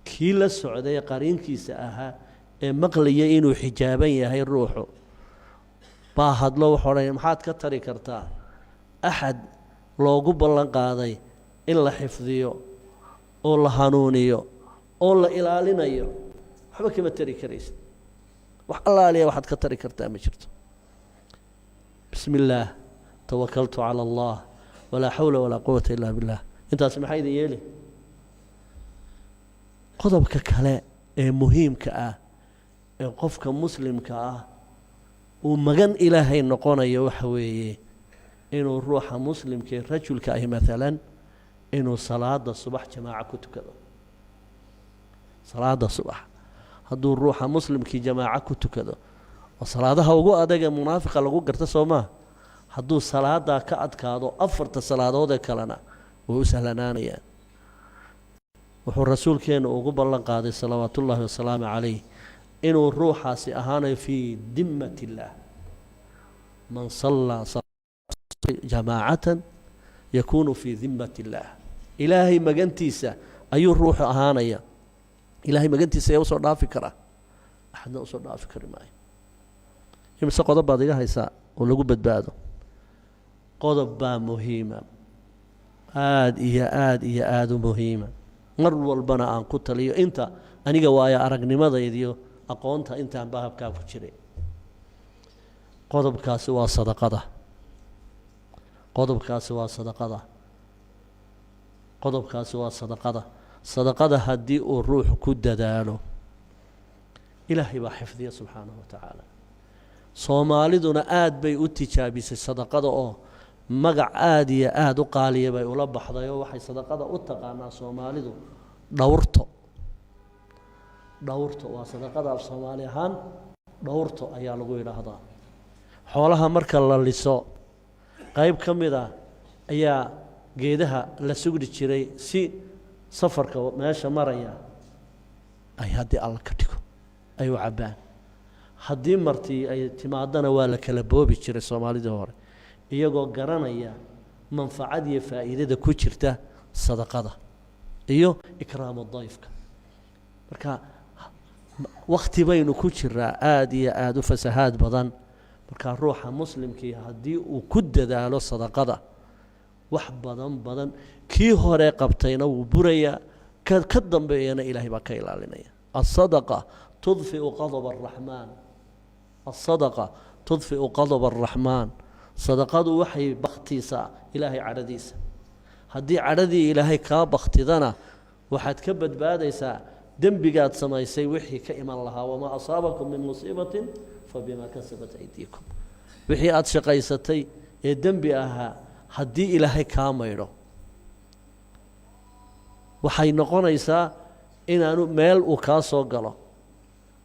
kii la socday qariinkiisa ahaa ee maqlaya inuu xijaaban yahay ruuxu baa hadlo, wuxuu odhanaya: "Maxaad ka tari kartaa axad loogu ballan qaaday in la xifdiyo oo la hanuuniyo oo la ilaalinayo? Waxba kama tari karaysa. Wax allaaliya waxaad ka tari kartaa ma jirto. Bismi illaah, tawakaltu cala Allah, walaa xawla walaa quwata illa billah." Intaas maxaa idin yeeli? Qodobka kale ee muhiimka ah ee qofka muslimka ah uu magan ilaahay noqonayo waxa weeye inuu ruuxa muslimka ee rajulka ahi, maalan, inuu salaada subax jamaaco ku tukado. Salaada subax hadduu ruuxa muslimkii jamaaco ku tukado, oo salaadaha ugu adag ee munaafiqa lagu garta, soo maa? Hadduu salaadaa ka adkaado, afarta salaadood ee kalena way u sahlanaanayaan. Wuxuu rasuulkeennu ugu ballan qaaday, salawaatullaahi wasalaamu calayh, inuu ruuxaasi ahaanayo fii dimmat illaah. Man sallaa jamaacatan yakuunu fii dimmat illaah. Ilaahay magantiisa ayuu ruuxu ahaanaya. Ilaahay magantiisa ayaa usoo dhaafi karaa? Axadna usoo dhaafi kari maayo. Imise qodob baad iga haysaa oo lagu badbaado? Qodob baa muhiima, aada iyo aada iyo aada u muhiima, mar walbana aan ku taliyo inta aniga waayo aragnimadaydiyo aqoonta intaan bahabkaa ku jiray. Qodobkaasi waa sadaqada. Qodobkaasi waa sadaqada. Qodobkaasi waa sadaqada. Sadaqada haddii uu ruuxu ku dadaalo, ilaahay baa xifdiya subxaanahu wa tacaala. Soomaaliduna aada bay u tijaabisay sadaqada, oo magac aada iyo aada u qaaliya bay ula baxday, oo waxay sadaqada u taqaanaa soomaalidu dhowrto. Dhowrto waa sadaqada. Af soomaali ahaan dhowrto ayaa lagu yidhaahdaa. Xoolaha marka la liso, qayb ka mid ah ayaa geedaha la sugri jiray si safarka meesha maraya ay, haddii Alla ka dhigo, ay u cabbaan. Haddii martii ay timaadana, waa la kala boobi jiray soomaalidii hore, iyagoo garanaya manfacad iyo faa'iidada ku jirta sadaqada iyo ikraamu dayfka. Marka wakti baynu ku jiraa aada iyo aada u fasahaad badan. Marka ruuxa muslimkii haddii uu ku dadaalo sadaqada, wax badan badan kii hore qabtayna wuu burayaa, ka dambeeyana ilaahay baa ka ilaalinaya. Asadaqa tudfiu qadab araxmaan. Asadaqa tudfiu qadab araxmaan. Sadaqadu waxay bakhtiisaa ilaahay cadhadiisa. Haddii cadhadii ilaahay kaa bakhtidana, waxaad ka badbaadaysaa dembigaad samaysay wixii ka iman lahaa. Wamaa asaabakum min musiibatin fabima kasabat aydiikum. Wixii aada shaqaysatay ee dembi ahaa haddii ilaahay kaa maydho, waxay noqonaysaa inaanu meel uu kaa soo galo.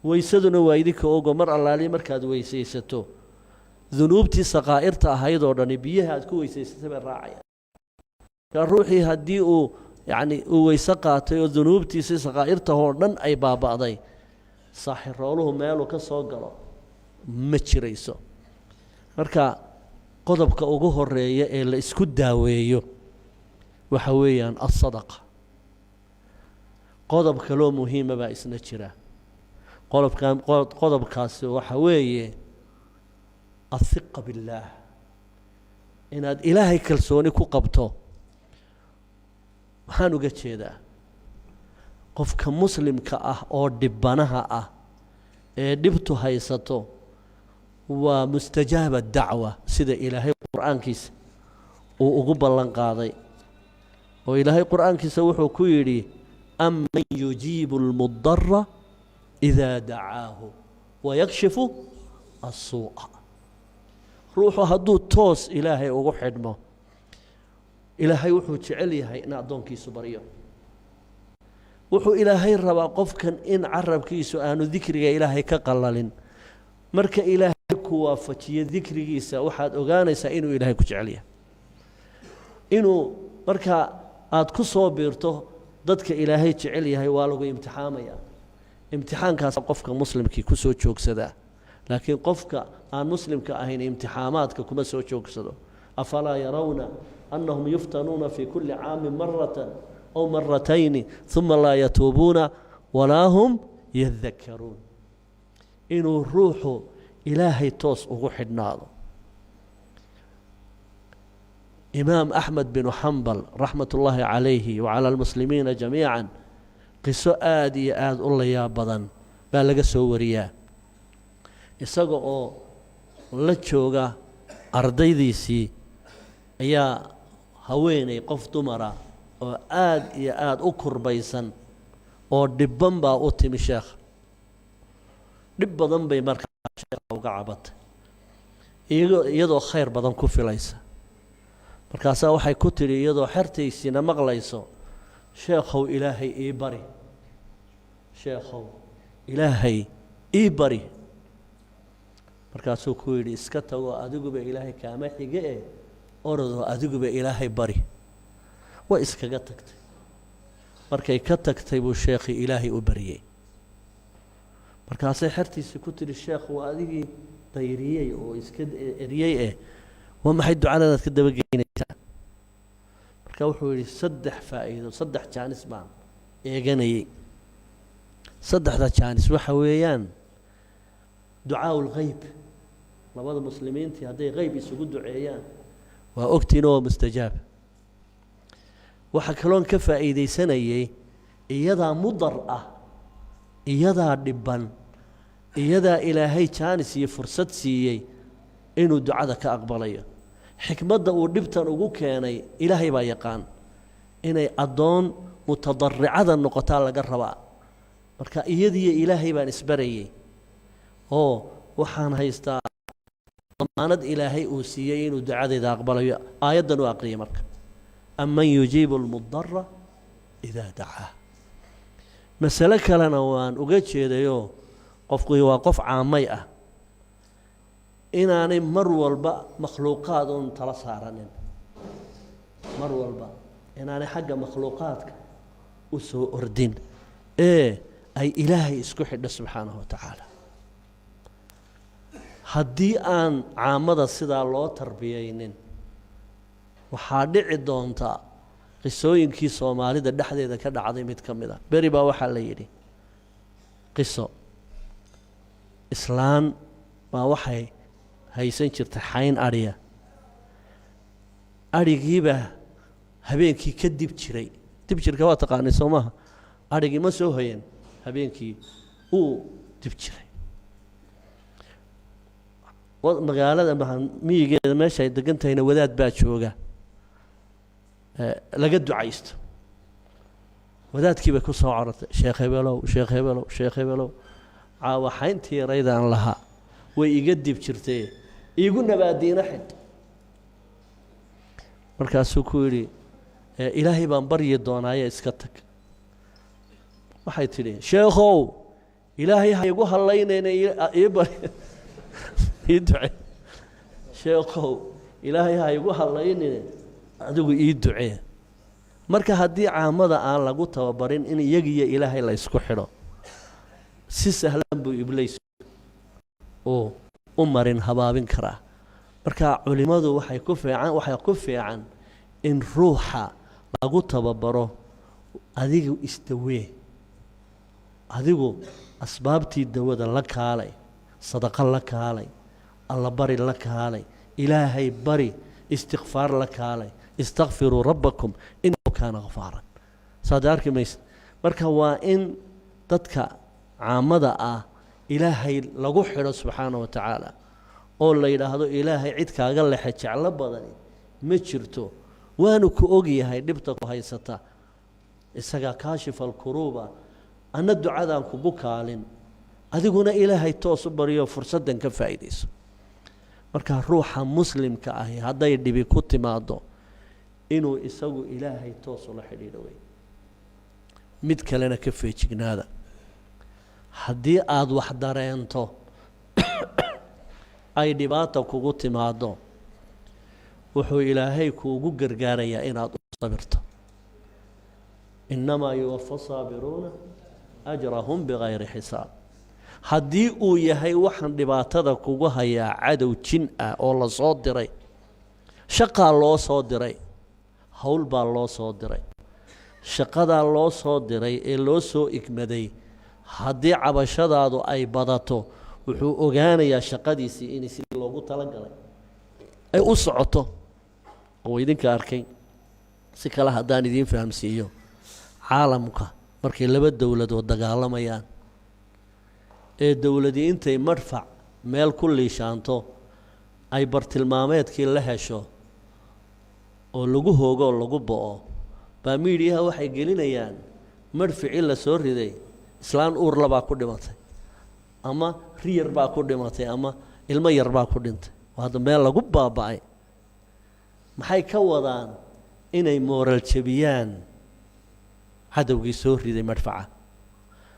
Weysaduna waa idinka ogo, mar allaaliya markaad weysaysato, dunuubtii saqaa'irta ahayd oo dhani biyaha aad ku weysaysatay bay raacaya. Markaa ruuxii haddii uu yacni uu weyse qaatay oo dunuubtiisii saqaa'irtahoo dhan ay baaba'day, saaxirooluhu meeluu ka soo galo ma jirayso. Marka qodobka ugu horeeya ee la isku daaweeyo waxa weeyaan asadaqa. Qodob kaloo muhiima baa isna jira. Qodobkan, qodobkaasi waxa weeye athiqa billaah, inaad ilaahay kalsooni ku qabto. Waxaan uga jeedaa, qofka muslimka ah oo dhibanaha ah ee dhibtu haysato waa mustajaaba dacwa, sida ilaahay qur-aankiisa uu ugu ballan qaaday, oo ilaahay qur-aankiisa wuxuu ku yidhi: "Aman yujiibu almudara idaa dacaahu wayakshifu assuu'a." Ruuxu hadduu toos ilaahay ugu xidhmo, ilaahay wuxuu jecel yahay in addoonkiisu baryo. Wuxuu ilaahay rabaa qofkan in carabkiisu aanu dikriga ilaahay ka qalalin. Marka ilaahay ku waafajiyo dikrigiisa, waxaad ogaanaysaa inuu ilaahay ku jecel yahay, inuu marka aada ku soo biirto dadka ilaahay jecel yahay. Waa lagu imtixaamaya. Imtixaankaas qofka muslimkii ku soo joogsadaa, laakiin qofka aan muslimka ahayn imtixaamaadka kuma soo joogsado. Afalaa yarawna annahum yuftanuuna fii kulli caamin maratan aw maratayni uma laa yatuubuuna walaa hum yadakaruun. Inuu ruuxu Ilaahay toos ugu xidhnaado. Imaam Axmed binu Xambal, raxmat ullaahi calayhi wacala almuslimiina jamiica, qiso aada iyo aada u layaab badan baa laga soo wariyaa. Isaga oo la jooga ardaydiisii ayaa haweeney, qof dumara oo aada iyo aada u kurbaysan oo dhibban baa u timi sheekha. Dhib badan bay markaa sheekha uga cabatay, iyadoo khayr badan ku filaysa. Markaasaa waxay ku tidhi, iyadoo xertaysiina maqlayso: "Sheekhow, Ilaahay ii bari. Sheekhow, Ilaahay ii bari." Markaasuu ku yidhi: "Iska tagoo adiguba Ilaahay kaama xige e, orodoo adiguba Ilaahay bari." Way iskaga tagtay. Markay ka tagtay buu sheekhii Ilaahay u baryey. Markaasay xertiisii ku tidhi: "Sheekh, waa adigii dayriyey oo iska eryey eh, waa maxay ducadadaad ka dabageynaysaa?" Marka wuxuu yidhi: "Saddex faa'iido, saddex jaanis baan eeganayey. Saddexda jaanis waxa weeyaan ducaa lghayb. Labada muslimiintii hadday hayb isugu duceeyaan, waa ogtiina, waa mustajaab. Waxaa kaloon ka faa'iidaysanayey, iyadaa mudar ah, iyadaa dhibban, iyadaa Ilaahay jaanis iyo fursad siiyey inuu ducada ka aqbalayo. Xikmadda uu dhibtan ugu keenay Ilaahay baa yaqaan. Inay addoon mutadaricada noqotaa laga rabaa. Marka iyadiyo Ilaahay baan isbarayey, oo waxaan haystaa damaanad Ilaahay uu siiyey inuu ducadayda aqbalayo." Aayaddan u aqriyay marka: "Aman yujiibu almudara idaa dacaa." Masale kalena waan uga jeedayoo, qofku waa qof caamay ah, inaanay mar walba makhluuqaad uun tala saaranin, mar walba inaanay xagga makhluuqaadka u soo ordin ee ay Ilaahay isku xidho, subxaanahu wa tacaala. Haddii aan caamada sidaa loo tarbiyaynin, waxaa dhici doonta qisooyinkii Soomaalida dhexdeeda ka dhacday mid ka mid a. Beri baa waxaa la yidhi qiso: islaan baa waxay haysan jirtay xayn adhiya. Adhigiibaa habeenkii ka dib jiray. Dib jirka waa taqaanay, soo maaha? Adhigii ma soo hoyan habeenkii, uu dib jiray. Magaalada miyigeeda meesha ay degan tahayna wadaad baa jooga laga ducaysto. Wadaadkii bay ku soo corotay: "Sheekh hebelow, sheekh hebelow, sheekh hebelow, caawa xayntii yaraydaan lahaa way iga dib jirtee, iigu nabaadiina xidh." Markaasuu ku yidhi: "Ilaahay baan baryi doonaaye, iska tag." Waxay tidhi: "Sheekhow, Ilaahay ha igu hallaynayna, ii bari, ii ducee. Sheekhow, Ilaahay ha igu hallaynine, adigu ii ducee." Marka haddii caamada aan lagu tababarin in iyagiyo Ilaahay la ysku xidho, si sahlan buu Ibliis uu u marin habaabin karaa. Marka culimmadu waxay ku fiican in ruuxa lagu tababaro: adigu isdawee, adigu asbaabtii dawada la kaalay, sadaqo la kaalay, Alla bari la kaalay, Ilaahay bari, istikfaar la kaalay. "Istakfiruu rabbakum innahu kaana ghafaaran." Saad arki maysa. Marka waa in dadka caamada ah Ilaahay lagu xidho, subxaana wa tacaala, oo la yidhaahdo: "Ilaahay cid kaaga lexe jeclo badani ma jirto, waanu ku ogyahay dhibta ku haysata, isagaa kaashifa alkuruuba. Anna ducadaan kugu kaalin, adiguna Ilaahay toos u baryo, fursaddan ka faa'iidayso." Marka ruuxa muslimka ahi hadday dhibi ku timaado, inuu isagu Ilaahay toos ula xidhiidho wey. Mid kalena ka feejignaada: haddii aada wax dareento, ay dhibaata kugu timaado, wuxuu Ilaahay kuugu gargaarayaa inaad u sabirto. "Innamaa yuwafa saabiruuna Ajrahum bikayri xisaab. Haddii uu yahay waxaan dhibaatada kugu hayaa cadow jin ah oo la soo diray, shaqaa loo soo diray, hawl baa loo soo diray, shaqadaa loo soo diray ee loo soo igmaday, haddii cabashadaadu ay badato, wuxuu ogaanayaa shaqadiisii inay sidii loogu talagalay ay u socoto. Oo idinka arkay, si kale haddaan idiin fahamsiiyo, caalamka markay laba dowladood dagaalamayaan ee dowladii intay madfac meel ku liishaanto ay bartilmaameedkii la hesho oo lagu hoogo oo lagu bo'o, baa miidiyaha waxay gelinayaan madficii la soo riday islaan uurla baa ku dhimatay, ama riyar baa ku dhimatay, ama ilmo yar baa ku dhintay, oo hadda meel lagu baaba'ay. Maxay ka wadaan? Inay mooral jebiyaan cadowgii soo riday madfaca.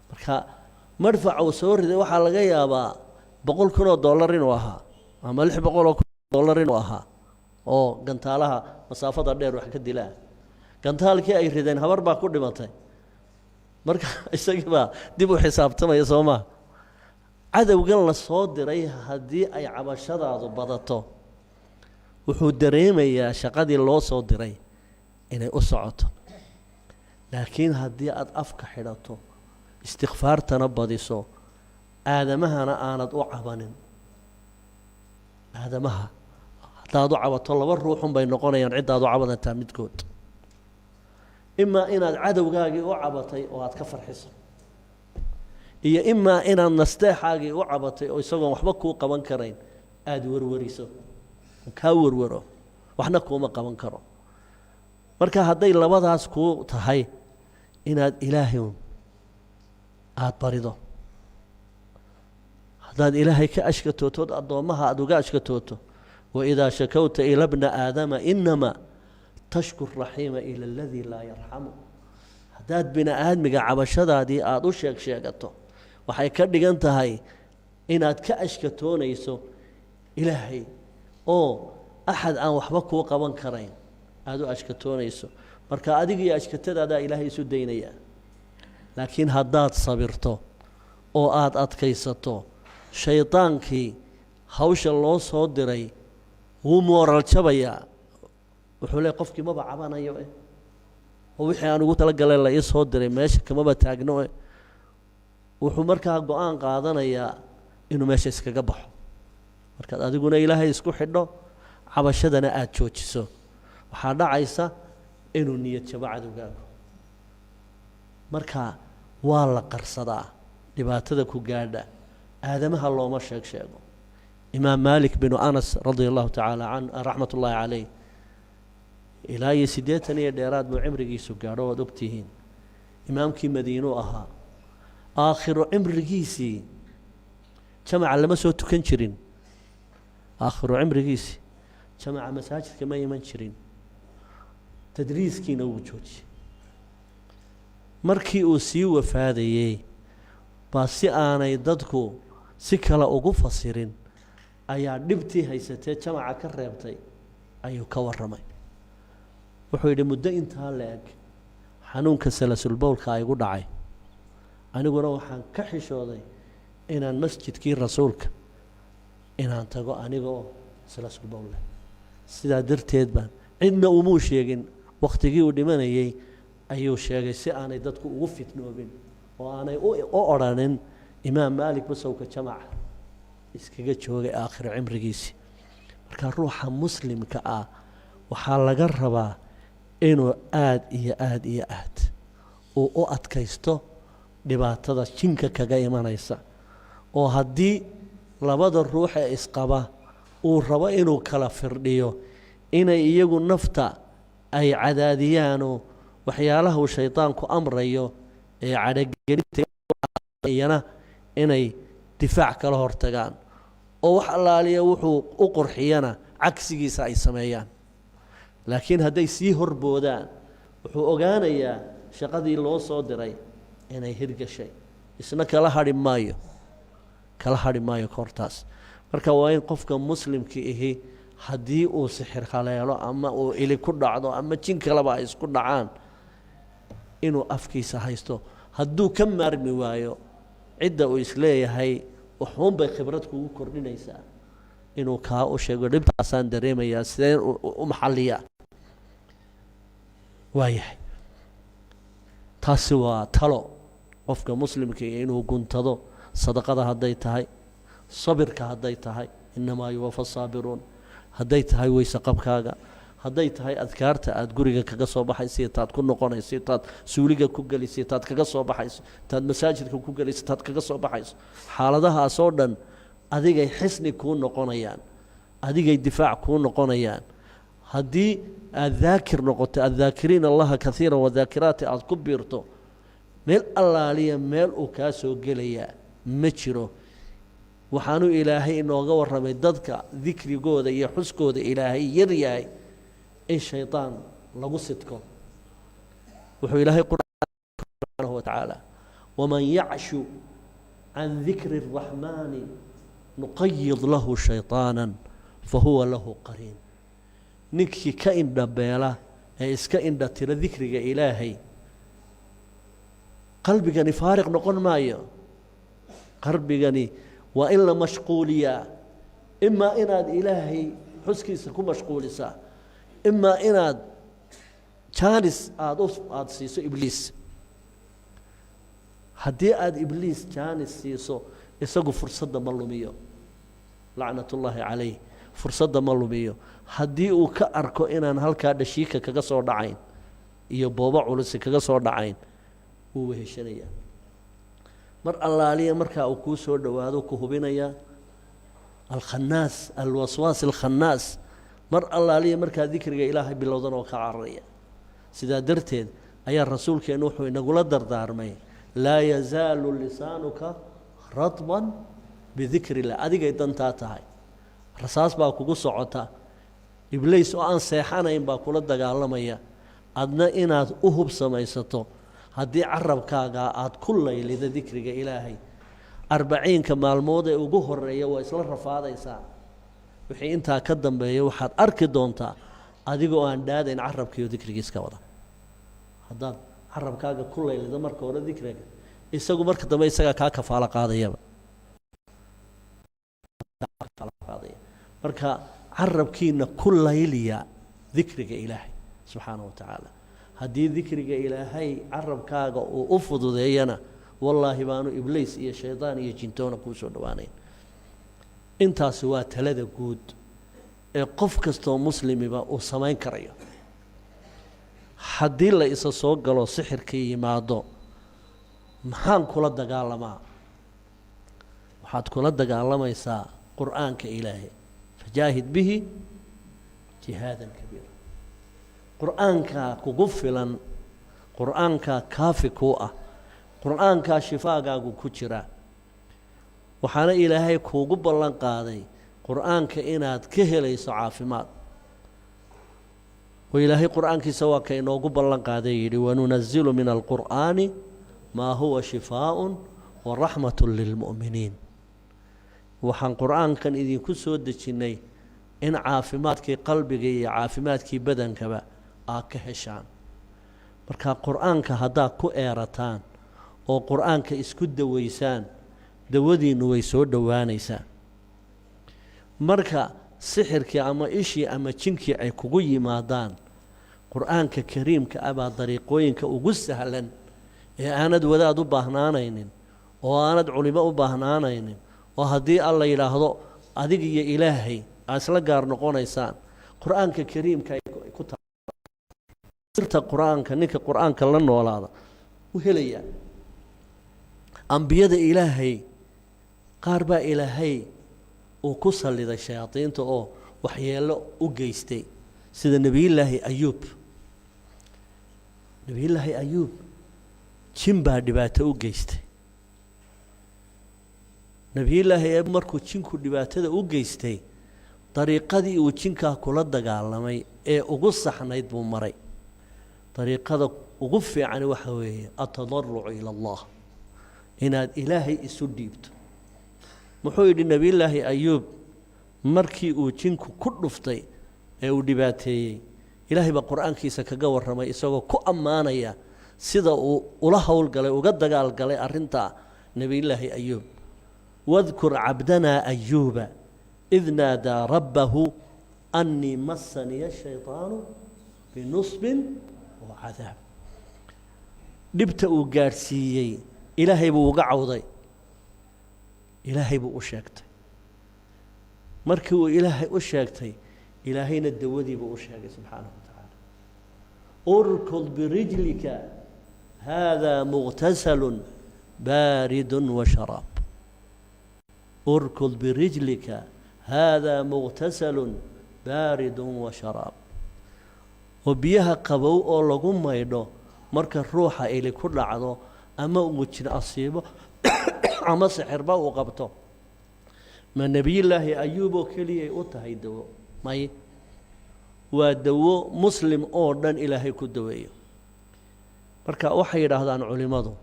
Marka madfaca uu soo riday waxaa laga yaabaa 100,000 oo dollar inuu ahaa ama 600,000 dollar inuu ahaa, oo gantaalaha masaafada dheer wax ka dilaa. Gantaalkii ay rideen habar baa ku dhimatay. Marka isagii baa dib u xisaabtamaya, soo maa? Cadowgan la soo diray haddii ay cabashadaadu badato, wuxuu dareemayaa shaqadii loo soo diray inay u socoto. Laakiin haddii aada afka xidhato, istikfaartana badiso, aadamahana aanad u cabanin, aadamaha haddaad u cabato laba ruuxun bay noqonayaan ciddaad u cabadataa midkood: imaa inaad cadowgaagii u cabatay oo aad ka farxiso, iyo imaa inaad nasteexaagii u cabatay oo isagoon waxba kuu qaban karayn aada warwariso, kaa warwaro, waxna kuuma qaban karo. Marka hadday labadaas kuu tahay, inaad Ilaahay un aada barido. Haddaad Ilaahay ka ashkatootood addoommaha aada uga ashkatooto, waidaa shakawta ila bna aadama inamaa tashku raxiima ila aladii laa yarxamu. Haddaad bini aadmiga cabashadaadii aada u sheeg sheegato, waxay ka dhigan tahay inaad ka ashkatoonayso Ilaahay, oo axad aan waxba kuu qaban karayn aada u ashkatoonayso. Marka adiga iyo ashkatadaadaa Ilaahay isu daynayaa. Laakiin haddaad sabirto oo aada adkaysato, shaydaankii hawsha loo soo diray wuu mooral jabayaa. Wuxuu leey, qofkii maba cabanayo eh, oo wixii aan ugu talagalay la ii soo diray meesha kamaba taagno eh. Wuxuu markaa go-aan qaadanayaa inuu meesha iskaga baxo. Markaad adiguna Ilaahay isku xidho, cabashadana aada joojiso, waxaa dhacaysa inuu niyad jabo cadowgaagu. Marka waa la qarsadaa dhibaatada ku gaadha, aadamaha looma sheeg sheego. Imaam Maalik binu Anas radia Allahu tacaala can, raxmat ullaahi caleyh, ilaa iyo 80 iyo dheeraad buu cimrigiisu gaadho, waad ogtihiin. Imaamkii Madiinuu ahaa. Aakhiru cimrigiisii jamaca lama soo tukan jirin. Aakhiru cimrigiisii jamaca masaajidka ma iman jirin, tadriiskiina wuu joojiyey. Markii uu sii wafaadayey baa, si aanay dadku si kale ugu fasirin, ayaa dhibtii haysatee jamaca ka reebtay ayuu ka warramay. Wuxuu yidhi, muddo intaa la eg xanuunka salasulbowlka igu dhacay, aniguna waxaan ka xishooday inaan masjidkii Rasuulka inaan tago aniga oo salasulbowl leh. Sidaa darteed baan cidna umuu sheegin. Wakhtigii uu dhimanayey ayuu sheegay, si aanay dadku ugu fitnoobin oo aanay u odrhanin Imaam Maalik basowka jamaca iskaga joogay aakhiro cimrigiisii. Marka ruuxa muslimka ah waxaa laga rabaa inuu aada iyo aada iyo aad uu u adkaysto dhibaatada jinka kaga imanaysa, oo haddii labada ruux ee isqaba uu rabo inuu kala firdhiyo, inay iyagu nafta ay cadaadiyaanoo waxyaalaha uu shaydaanku amrayo ee cadhogelinta iyana inay difaac kala hortagaan, oo wax allaaliya wuxuu u qurxiyana cagsigiisa ay sameeyaan. Laakiin hadday sii horboodaan, wuxuu ogaanayaa shaqadii loo soo diray inay hirgashay, isna kala hadhi maayo, kala hadhi maayo koortaas. Marka waa in qofka muslimka ihi haddii uu sixir haleelo ama uu ili ku dhacdo ama jin kaleba ay isku dhacaan, inuu afkiisa haysto. Hadduu ka maarmi waayo, cidda uu isleeyahay wuxuunbay khibrad kugu kordhinaysaa inuu kaa u sheego, dhibtaasaan dareemayaa, sideen u maxalliyaa? Waayahay, taasi waa talo qofka muslimka iyo inuu guntado. Sadaqada hadday tahay, sabirka hadday tahay, innamaa yuwafa saabiruun, hadday tahay weyse qabkaaga, hadday tahay adkaarta aada guriga kaga soo baxayso, taad ku noqonayso, taad suuliga ku gelayso, taad kaga soo baxayso, taad masaajidka ku gelayso, taad kaga soo baxayso, xaaladahaasoo dhan adigay xisni kuu noqonayaan, adigay difaac kuu noqonayaan. Haddii aada daakir noqoto, addaakiriin allaha kaiira wadaakiraati aada ku biirto, meel allaaliya meel uu kaa soo gelayaa ma jiro. Waxaanuu Ilaahay inooga warramay dadka dikrigooda iyo xuskooda Ilaahay yar yahay in shaydaan lagu sidko. Wuxuu Ilaahay qur-aan subxaanahu watacaala: waman yacshu can dikri الraxmaani nuqayid lahu shayطaana fahuwa lahu qariin. Ninkii ka indhabeela ee iska indha tira dikriga Ilaahay, qalbigani faariq noqon maayo. Qalbigani waa in la mashquuliyaa, imaa inaad Ilaahay xuskiisa ku mashquulisaa, imaa inaad jaanis aada siiso Ibliis. Haddii aada Ibliis jaanis siiso, isagu fursadda ma lumiyo, lacnat ullaahi calayh, fursadda ma lumiyo. Haddii uu ka arko inaan halkaa dhashiika kaga soo dhacayn iyo boobo culusi kaga soo dhacayn, wuu weheshanayaa. Mar allaaliya markaa uu kuu soo dhowaado, ku hubinayaa. Alkhannaas, alwaswaas alkhannaas. Mar allaaliya markaa dikriga Ilaahay bilowdan oo ka cararaya. Sidaa darteed ayaa rasuulkeennu wuxuu inagula dardaarmay: laa yazaalu lisaanuka radban bidikri illah. Adigay dantaa tahay. Rasaas baa kugu socota, Ibliis oo aan seexanayn baa kula dagaalamaya, adna inaad u hub samaysato. Haddii carabkaaga aada ku laylida dikriga Ilaahay, 40-ka maalmood ee ugu horeeya waa isla rafaadaysaa. Wixii intaa ka dambeeya waxaad arki doontaa adigoo aan dhaadayn carabkiiyo dikrigiiska wada. Haddaad carabkaaga ku laylido marka hore dikriga, isagu marka dambe isagaa kaa kafaalo qaadayaba qaadaya. Marka carabkiina ku layliya dikriga Ilaahay subxaana wa tacaala. Haddii dikriga Ilaahay carabkaaga uu u fududeeyana, wallaahi baanu Ibliis iyo shaydaan iyo jintoona kuu soo dhowaanayn. Intaasi waa talada guud ee qof kastoo muslimiba uu samayn karayo. Haddii la isa soo galo, sixirkii yimaado, maxaan kula dagaalamaa? Waxaad kula dagaalamaysaa Qur'aanka Ilaahay. Fajaahid bihi jihaadan kabiira. Qur'aankaa kugu filan, qur'aankaa kaafi kuu ah, qur'aankaa shifaagaagu ku jira. Waxaana Ilaahay kuugu ballan qaaday qur'aanka inaad ka helayso caafimaad. Oo Ilaahay qur'aankiisa waa ka inoogu ballan qaaday, yidhi: wanunazilu min alqur'aani maa huwa shifaaءun waraxmat lilmu'miniin. Waxaan qur'aankan idinku soo dejinnay in caafimaadkii qalbiga iyo caafimaadkii badankaba aad ka heshaan. Marka qur'aanka haddaad ku eerataan oo qur'aanka isku daweysaan, dawadiinnu way soo dhowaanaysaa. Marka sixirkii ama ishii ama jinkii ay kugu yimaadaan, qur'aanka kariimka ah baa dariiqooyinka ugu sahlan ee aanad wadaad u baahnaanaynin oo aanad culimo u baahnaanaynin, oo haddii Alla yidhaahdo adiga iyo Ilaahay aad isla gaar noqonaysaan. Qur'aanka kariimka ay ku sirta qur'aanka, ninka qur'aanka la noolaada u helayaa. Ambiyada Ilaahay qaar baa Ilaahay uu ku salliday shayaadiinta oo waxyeello u geystay, sida Nebiyullaahi Ayuub. Nebiyullaahi Ayuub jin baa dhibaato u geystay. Nebiyullaahi Ayuub markuu jinku dhibaatada u geystay, dariiqadii uu jinkaa kula dagaalamay ee ugu saxnayd buu maray. Dariiqada ugu fiicani waxa weeye atadarucu ila Allah, inaad Ilaahay isu dhiibto. Muxuu yidhi Nebiyullaahi Ayuub markii uu jinku ku dhuftay ee uu dhibaateeyey? Ilaahay baa qur'aankiisa kaga warramay isagoo ku ammaanaya Sida uu ula howlgalay, uga dagaalgalay arrinta Nebiyullaahi Ayuub. Wadkur cabdanaa Ayuuba id naadaa rabbahu annii massaniya shayطaanu binusbin wa cadaab. Dhibta uu gaadhsiiyey Ilaahay buu uga cawday, Ilaahay buu u sheegtay. Markii uu Ilaahay u sheegtay, Ilaahayna dawadii buu u sheegay subxaanahu wa tacaala: urkud birijlika, haadaa muqtasalu baaridu wa sharaab. Urkud birijlika, haadaa muqtasalu baaridu wa sharaab. Oo biyaha qabow oo lagu maydho marka ruuxa ili ku dhacdo ama uu jin asiibo ama sixirba uu qabto, ma Nebiyullaahi Ayuub oo keliyay u tahay dawo? May, waa dawo muslim oo dhan Ilaahay ku daweeyo. Marka waxay yidhaahdaan culimmadu,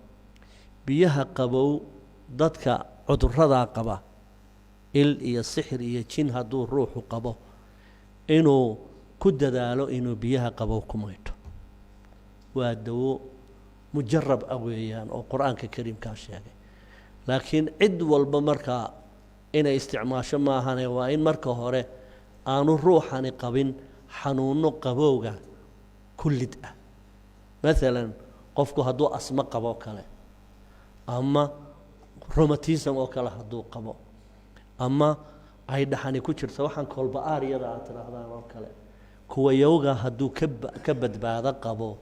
biyaha qabow dadka cudurradaa qaba, il iyo sixir iyo jin hadduu ruuxu qabo, inuu ku dadaalo inuu biyaha qabow ku maydho, waa dawo mujarab ah weeyaan oo Qur-aanka Kariimkaa sheegay. Laakiin cid walba markaa inay isticmaasho maahane, waa in marka hore aanu ruuxani qabin xanuunno qabowga ku lid ah. Maalan qofku hadduu asmo qabo kale, ama romatism oo kale hadduu qabo, ama ay dhaxani ku jirto, waxaan kolba-aaryada aad tidhaahdaan oo kale, kuwa yowga hadduu ka badbaado qabo,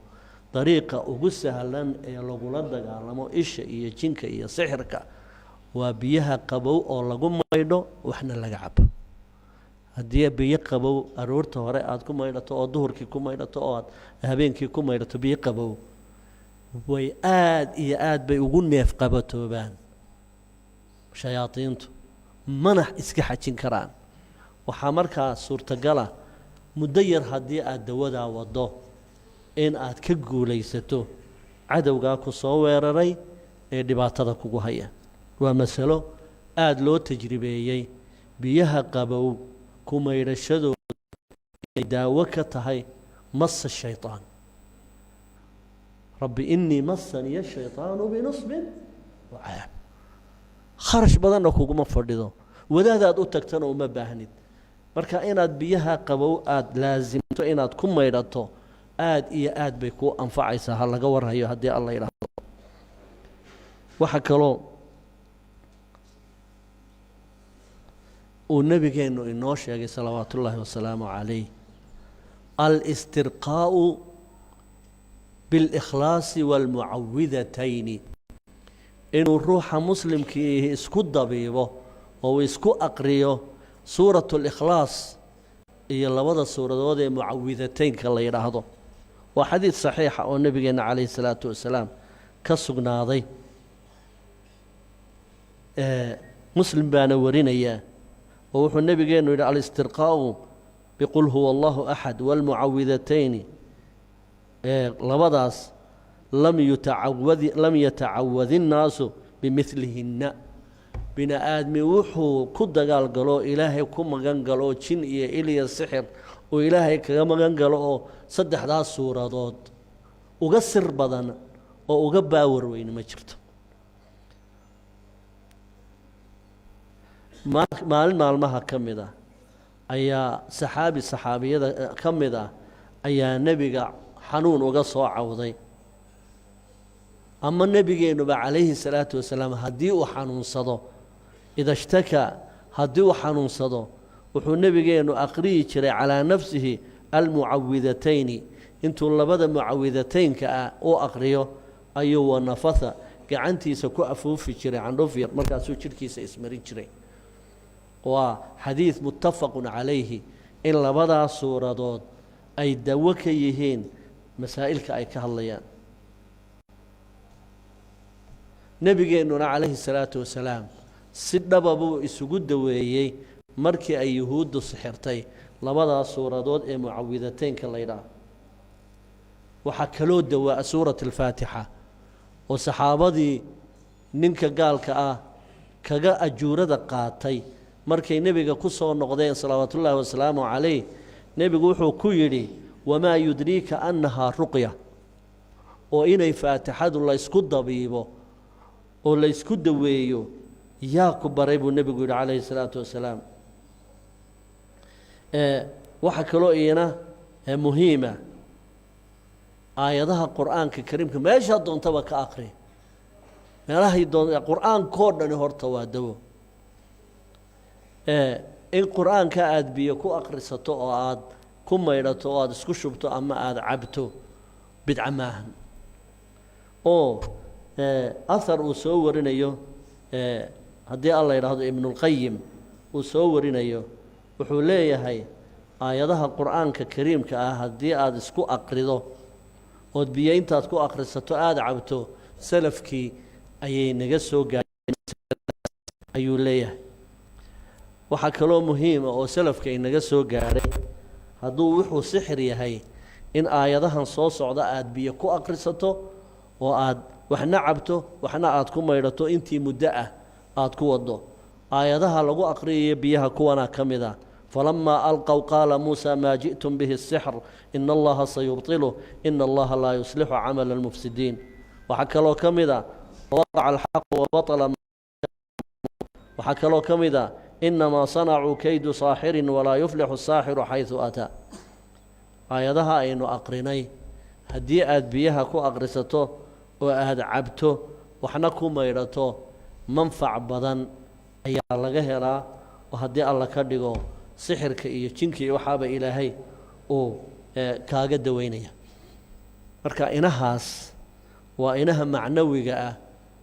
dariiqa ugu sahlan ee lagula dagaalamo isha iyo jinka iyo sixirka waa biyaha qabow oo lagu maydho, waxna laga cabo. Haddii biyo qabow aroorta hore aada ku maydhato, oo duhurkii ku maydhato, oo aad habeenkii ku maydhato biyo qabow, way aada iyo aad bay ugu neef qabatoobaan shayaadiintu, mana iska xajin karaan. Waxaa markaa suurtagala muddo yar haddii aada dawadaa waddo in aad ka guulaysato cadowgaa ku soo weeraray ee dhibaatada kugu haya. Waa masalo aada loo tajribeeyey, biyaha qabow ku maydhashadooda ay daawo ka tahay masa shayطaan. Rabbi inii masaniya shayطaanu binusbin wa cadaab. Kharash badanna kuguma fadhido, wadaadaad u tagtana uma baahnid. Marka inaad biyaha qabow aada laasimto inaad ku maydhato, aada iyo aad bay kuu anfacaysaa. Ha laga warhayo haddii Alla yidhaahdo. Waxaa kaloo uu nebigeennu inoo sheegay salawaatu ullaahi wasalaamu calayh alistirqaa'u biاlikhlaasi waalmucawidatayni, inuu ruuxa muslimkiihi isku dabiibo oo uu isku aqriyo suurat اlikhlaas iyo labada suuradood ee mucawidateynka la yidhaahdo. Waa xadiid saxiixa oo nebigeenna calayhi salaatu wasalaam ka sugnaaday, Muslim baana warinaya, oo wuxuu nebigeennu yidhi: alistirqaa'u biqul huwa allahu axad waalmucawidatayni, labadaas lam yatacawad innaasu bimidlihinna. Bini aadmi wuxuu ku dagaal galo, Ilaahay ku magan galo, jin iyo iliya sixir uu Ilaahay kaga magan galo, oo saddexdaas suuradood uga sir badan oo uga baawar weyne ma jirto. Maalin maalmaha ka mid ah ayaa saxaabi saxaabiyada ka mid ah ayaa nebiga xanuun uga soo cawday. Ama nebigeennuba calayhi salaatu wasalaam haddii uu xanuunsado, ida shtakaa, haddii uu xanuunsado, wuxuu nebigeennu aqriyi jiray calaa nafsihi almucawidatayni. Intuu labada mucawidateynka ah u aqriyo ayuu wanafatha, gacantiisa ku afuufi jiray candhuf yar, markaasuu jidhkiisa ismarin jiray. Waa xadiid muttafaqun calayhi in labadaas suuradood ay dawo ka yihiin masaa'ilka ay ka hadlayaan. Nebigeennuna calayhi salaatu wasalaam si dhaba buu isugu daweeyey markii ay yuhuuddu sixirtay, labadaas suuradood ee mucawidateynka la ydhaah. Waxaa kaloo dawaa suurat alfaatixa, oo saxaabadii ninka gaalka ah kaga ajuurada qaatay markay nebiga ku soo noqdeen salawaatullaahi wasalaamu calayh, nebigu wuxuu ku yidhi: wamaa yudriika annahaa ruqya. Oo inay Faatixadu laysku dabiibo oo laysku daweeyo yaa ku baray, buu nebigu yidhi calayhi salaatu wasalaam. Waxaa kaloo iyana muhiima aayadaha Qur-aanka Kariimka, meeshaa doontaba ka akri, meelahay doon. Qur-aankoo dhani horta waa dawo. In Qur-aanka aada biyo ku akhrisato oo aada ku maydhato oo aada isku shubto ama aada cabto bidca maahan. Oo ahar uu soo warinayo, haddii Alla yidhaahdo, Ibnulqayim uu soo warinayo, wuxuu leeyahay aayadaha Qur-aanka Kariimka ah haddii aada isku aqrido ood biyo intaad ku akhrisato aada cabto, salafkii ayay naga soo gaadheen, ayuu leeyahay. Waxaa kaloo muhiima oo salafka inaga soo gaadhay, hadduu wuxuu sixir yahay, in aayadahan soo socda aada biyo ku akhrisato oo aad waxna cabto, waxna aad ku maydhato, intii muddo ah aada ku waddo. Aayadaha lagu aqriyayo biyaha kuwanaa ka mid a: "فلما ألقوا قال موسى ما جئتم به السحر إن الله سيبطله إن الله لا يصلح عمل المفسدين." Waxaa kaloo ka mid a "ووقع الحق وبطل." Waxaa kaloo ka mid a "إنما صنعوا كيد ساحر ولا يفلح الساحر حيث أتى." Aayadaha aynu aqrinay haddii aad biyaha ku aqrisato oo aada cabto, waxna ku maydhato, manfac badan ayaa laga helaa, oo haddii Alla ka dhigo sixirka iyo jinka iyo waxaaba Ilaahay uu kaaga daweynaya. Marka inahaas waa inaha macnawiga ah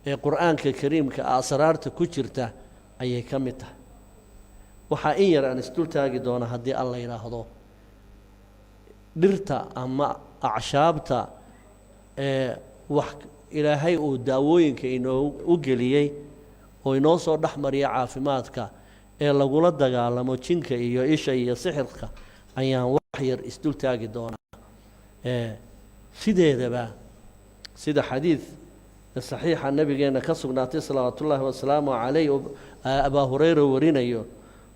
ee Qur-aanka Kariimka ah asraarta ku jirta ayay ka mid tahay. Waxaa in yar aan isdul taagi doona, haddii Alla yidhaahdo, dhirta ama acshaabta ee wax Ilaahay uu daawooyinka inoo u geliyey oo inoo soo dhex mariya caafimaadka ee lagula dagaalamo jinka iyo isha iyo sixirka ayaan wax yar isdul taagi doonaa. Sideedaba, sida xadiid saxiixa nabigeena ka sugnaatay salawaatu ullaahi wasalaamu calayh, Abaa Hurayra warinayo,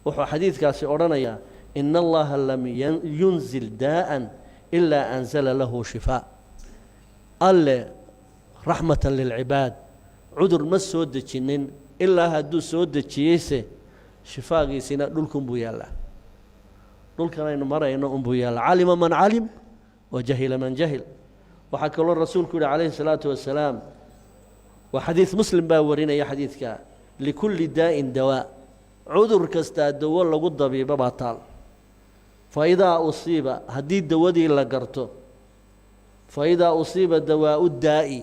wuxuu xadiidkaasi odhanayaa: "إن الله لم ينزل داء إلا أنزل له شفاء." Alle رحمة للعباد cudur ma soo dejinin, ilaa hadduu soo dejiyeyse shifaagiisina dhulkunbuu yaallaa, dhulkan aynu marayno unbuu yaallaa. علم من علم وجهل من جهل. Waxaa kaloo rasuulku yihi calayhi الsalaatu wasalaam, waa xadiid Muslim baa warinaya xadiidka: "لكل داء دواء." Cudur kastaa dawo lagu dabiibo baa taal. "فإذا أصيب", haddii dawadii la garto, "فإذا أصيب دواء الداء",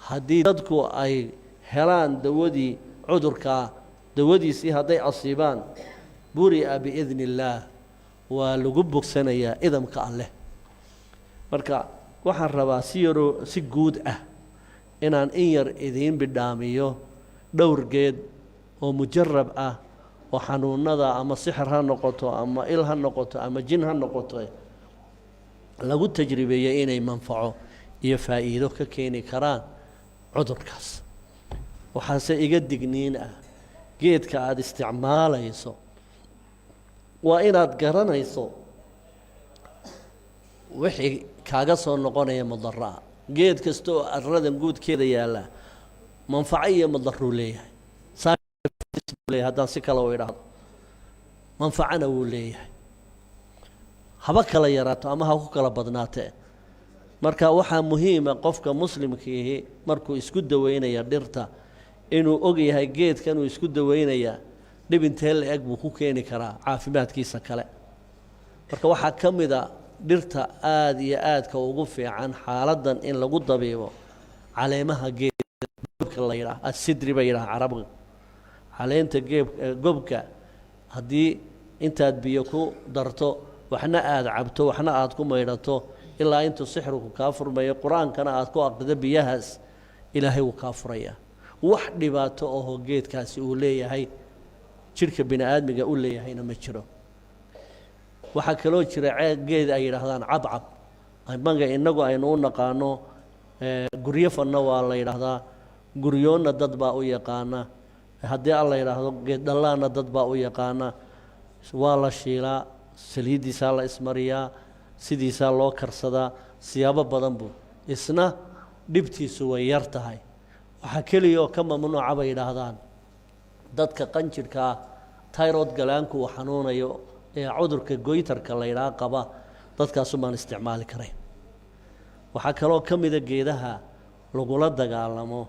haddii dadku ay helaan dawadii cudurkaa, dawadiisii hadday asiibaan, "برئ بإذن الله", waa lagu bogsanayaa idamka Alleh. Marka waxaan rabaa si yaroo si guud ah inaan in yar idiin bidhaamiyo dhowr geed oo mujarab ah oo xanuunada, ama sixir ha noqoto ama il ha noqoto ama jin ha noqoto, lagu tajribeeyey inay manfaco iyo faa'iido ka keeni karaan cudurkaas. Waxaase iga digniin ah, geedka aada isticmaalayso waa inaad garanayso wixii kaaga soo noqonaya madaraa. Geed kasta oo aradan guudkeeda yaalla manfaco iyo madaruu leeyahay. Leeyahay haddaan si kale u idhaahdo, manfacana wuu leeyahay, haba kala yaraato ama ha ku kala badnaatee. Marka waxaa muhiima qofka muslimkiihi markuu isku daweynaya dhirta inuu og yahay geedkan uu isku daweynayaa dhib intee la eg buu ku keeni karaa caafimaadkiisa kale. Marka waxaa ka mid a dhirta aada iyo aadka ugu fiican xaaladdan in lagu dabiibo caleemaha geedka la yidhaah asidri bay yidhaha Carabiga. Caleenta geeb gobka haddii intaad biyo ku darto, waxna aada cabto, waxna aada ku maydhato, ilaa intuu sixirku kaa furmayo, Qur-aankana aada ku aqrido biyahaas, Ilaahay wuu kaa furayaa. Wax dhibaato ahoo geedkaasi uu leeyahay, jidhka bini aadmiga u leeyahayna, ma jiro. Waxaa kaloo jira geed ay yidhaahdaan cabcab, maga innagu aynu u naqaano guryo fanna waa la yidhaahdaa, guryoonna dad baa u yaqaana, haddii Alla yidhaahdo geed dhallaanna dad baa u yaqaana. Waa la shiilaa, saliiddiisaa la ismariyaa, sidiisaa loo karsadaa, siyaabo badan buu isna. Dhibtiisu way yar tahay. Waxaa keliya oo ka mamnuuca, bay yidhaahdaan, dadka qanjidhkaa thyroid gland-ku uu xanuunayo ee cudurka goiter-ka la yidhaha qaba, dadkaasumaan isticmaali karayn. Waxaa kaloo ka mida geedaha lagula dagaalamo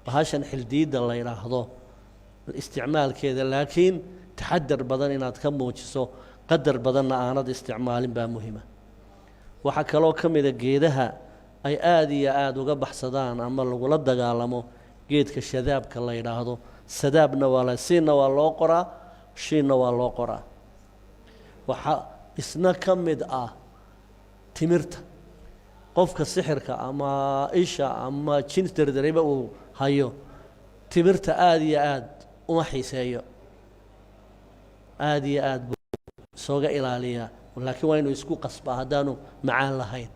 bahashan xildiidda la yidhaahdo isticmaalkeeda, laakiin taxadar badan inaad ka muujiso, qadar badanna aanad isticmaalin baa muhima. Waxaa kaloo ka mida geedaha ay aada iyo aada uga baxsadaan ama lagula dagaalamo geedka shadaabka la yidhaahdo. Sadaabna waa la, siinna waa loo qoraa, shiinna waa loo qoraa. Waxaa isna ka mid ah timirta. Qofka sixirka ama isha ama jin derdereba uu hayo, timirta aada iyo aada uma xiiseeyo, aada iyo aada buu isooga ilaaliyaa, laakiin waa inuu isku qasbaa haddaanu macaan lahayn.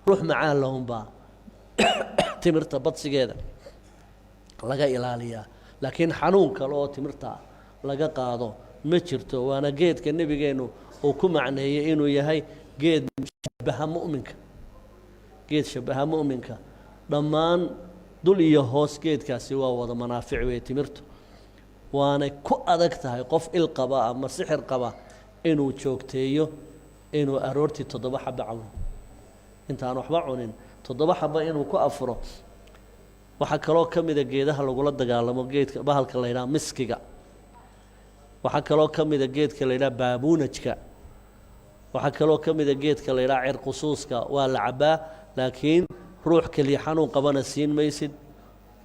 Ruux macaan lahunbaa timirta badsigeeda laga ilaaliyaa, laakiin xanuun kale oo timirta laga qaado ma jirto. Waana geedka nebigeennu uu ku macneeyey inuu yahay geed shabaha mu'minka, geed shabaha mu'minka. Dhammaan dul iyo hoos geedkaasi waa wada manaafic weeye timirtu. Waanay ku adag tahay qof il qaba ama sixir qaba inuu joogteeyo inuu aroortii 7 xaba cawno, intaan waxba cunin 7 xaba inuu ku afuro. Waxaa kaloo ka mida geedaha lagula dagaalamo geedka bahalka la yidhaha miskiga. Waxaa kaloo ka mida geedka la yidhaha baabuunajka. Waxaa kaloo ka mida geedka la yidhaha cirqusuuska. Waa la cabbaa, laakiin ruux keliya xanuun qabana siin maysid,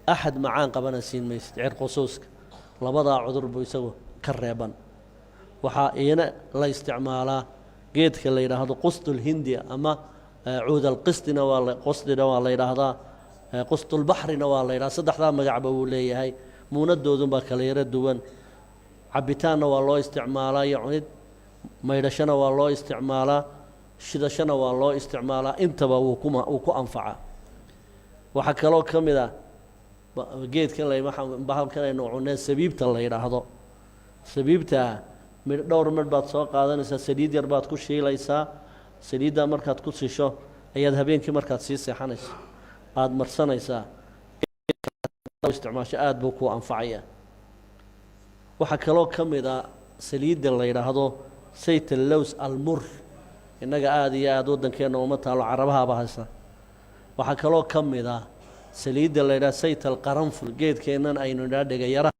axad macaan qabana siin maysid. Cirqusuuska labadaa cudur buu isagu ka reeban. Waxaa iyana la isticmaalaa geedka la yidhaahdo qusdulhindia, ama cuudalqisdina waa la, qusdina waa la yidhaahdaa, qusdulbaxrina waa la yidhahda. Saddexdaa magacba wuu leeyahay, muunadoodunbaa kala yaro duwan. Cabitaanna waa loo isticmaalaa iyo cunid, maydhashana waa loo isticmaalaa, shidashana waa loo isticmaalaa, intaba wuu ku anfacaa. Waxaa kaloo ka mid ah geedkan la bahalkan aynu cunee sabiibta la yidhaahdo. Sabiibta midh, dhowr midh baad soo qaadanaysaa, saliid yar baad ku shiilaysaa. Saliiddaa markaad ku shisho ayaad habeenkii markaad sii seexanayso aada marsanaysaa. Isticmaasho aada buu kuu anfacayaa. Waxaa kaloo ka mid a saliidda la yidhaahdo sayt allows almur. Innaga aada iyo aada waddankeenna uma taalo, carabahaaba haysa. Waxaa kaloo ka mid ah saliidda la yidhaha sayt alqaranful. Geedkeennan aynu idhaha dhegayaraha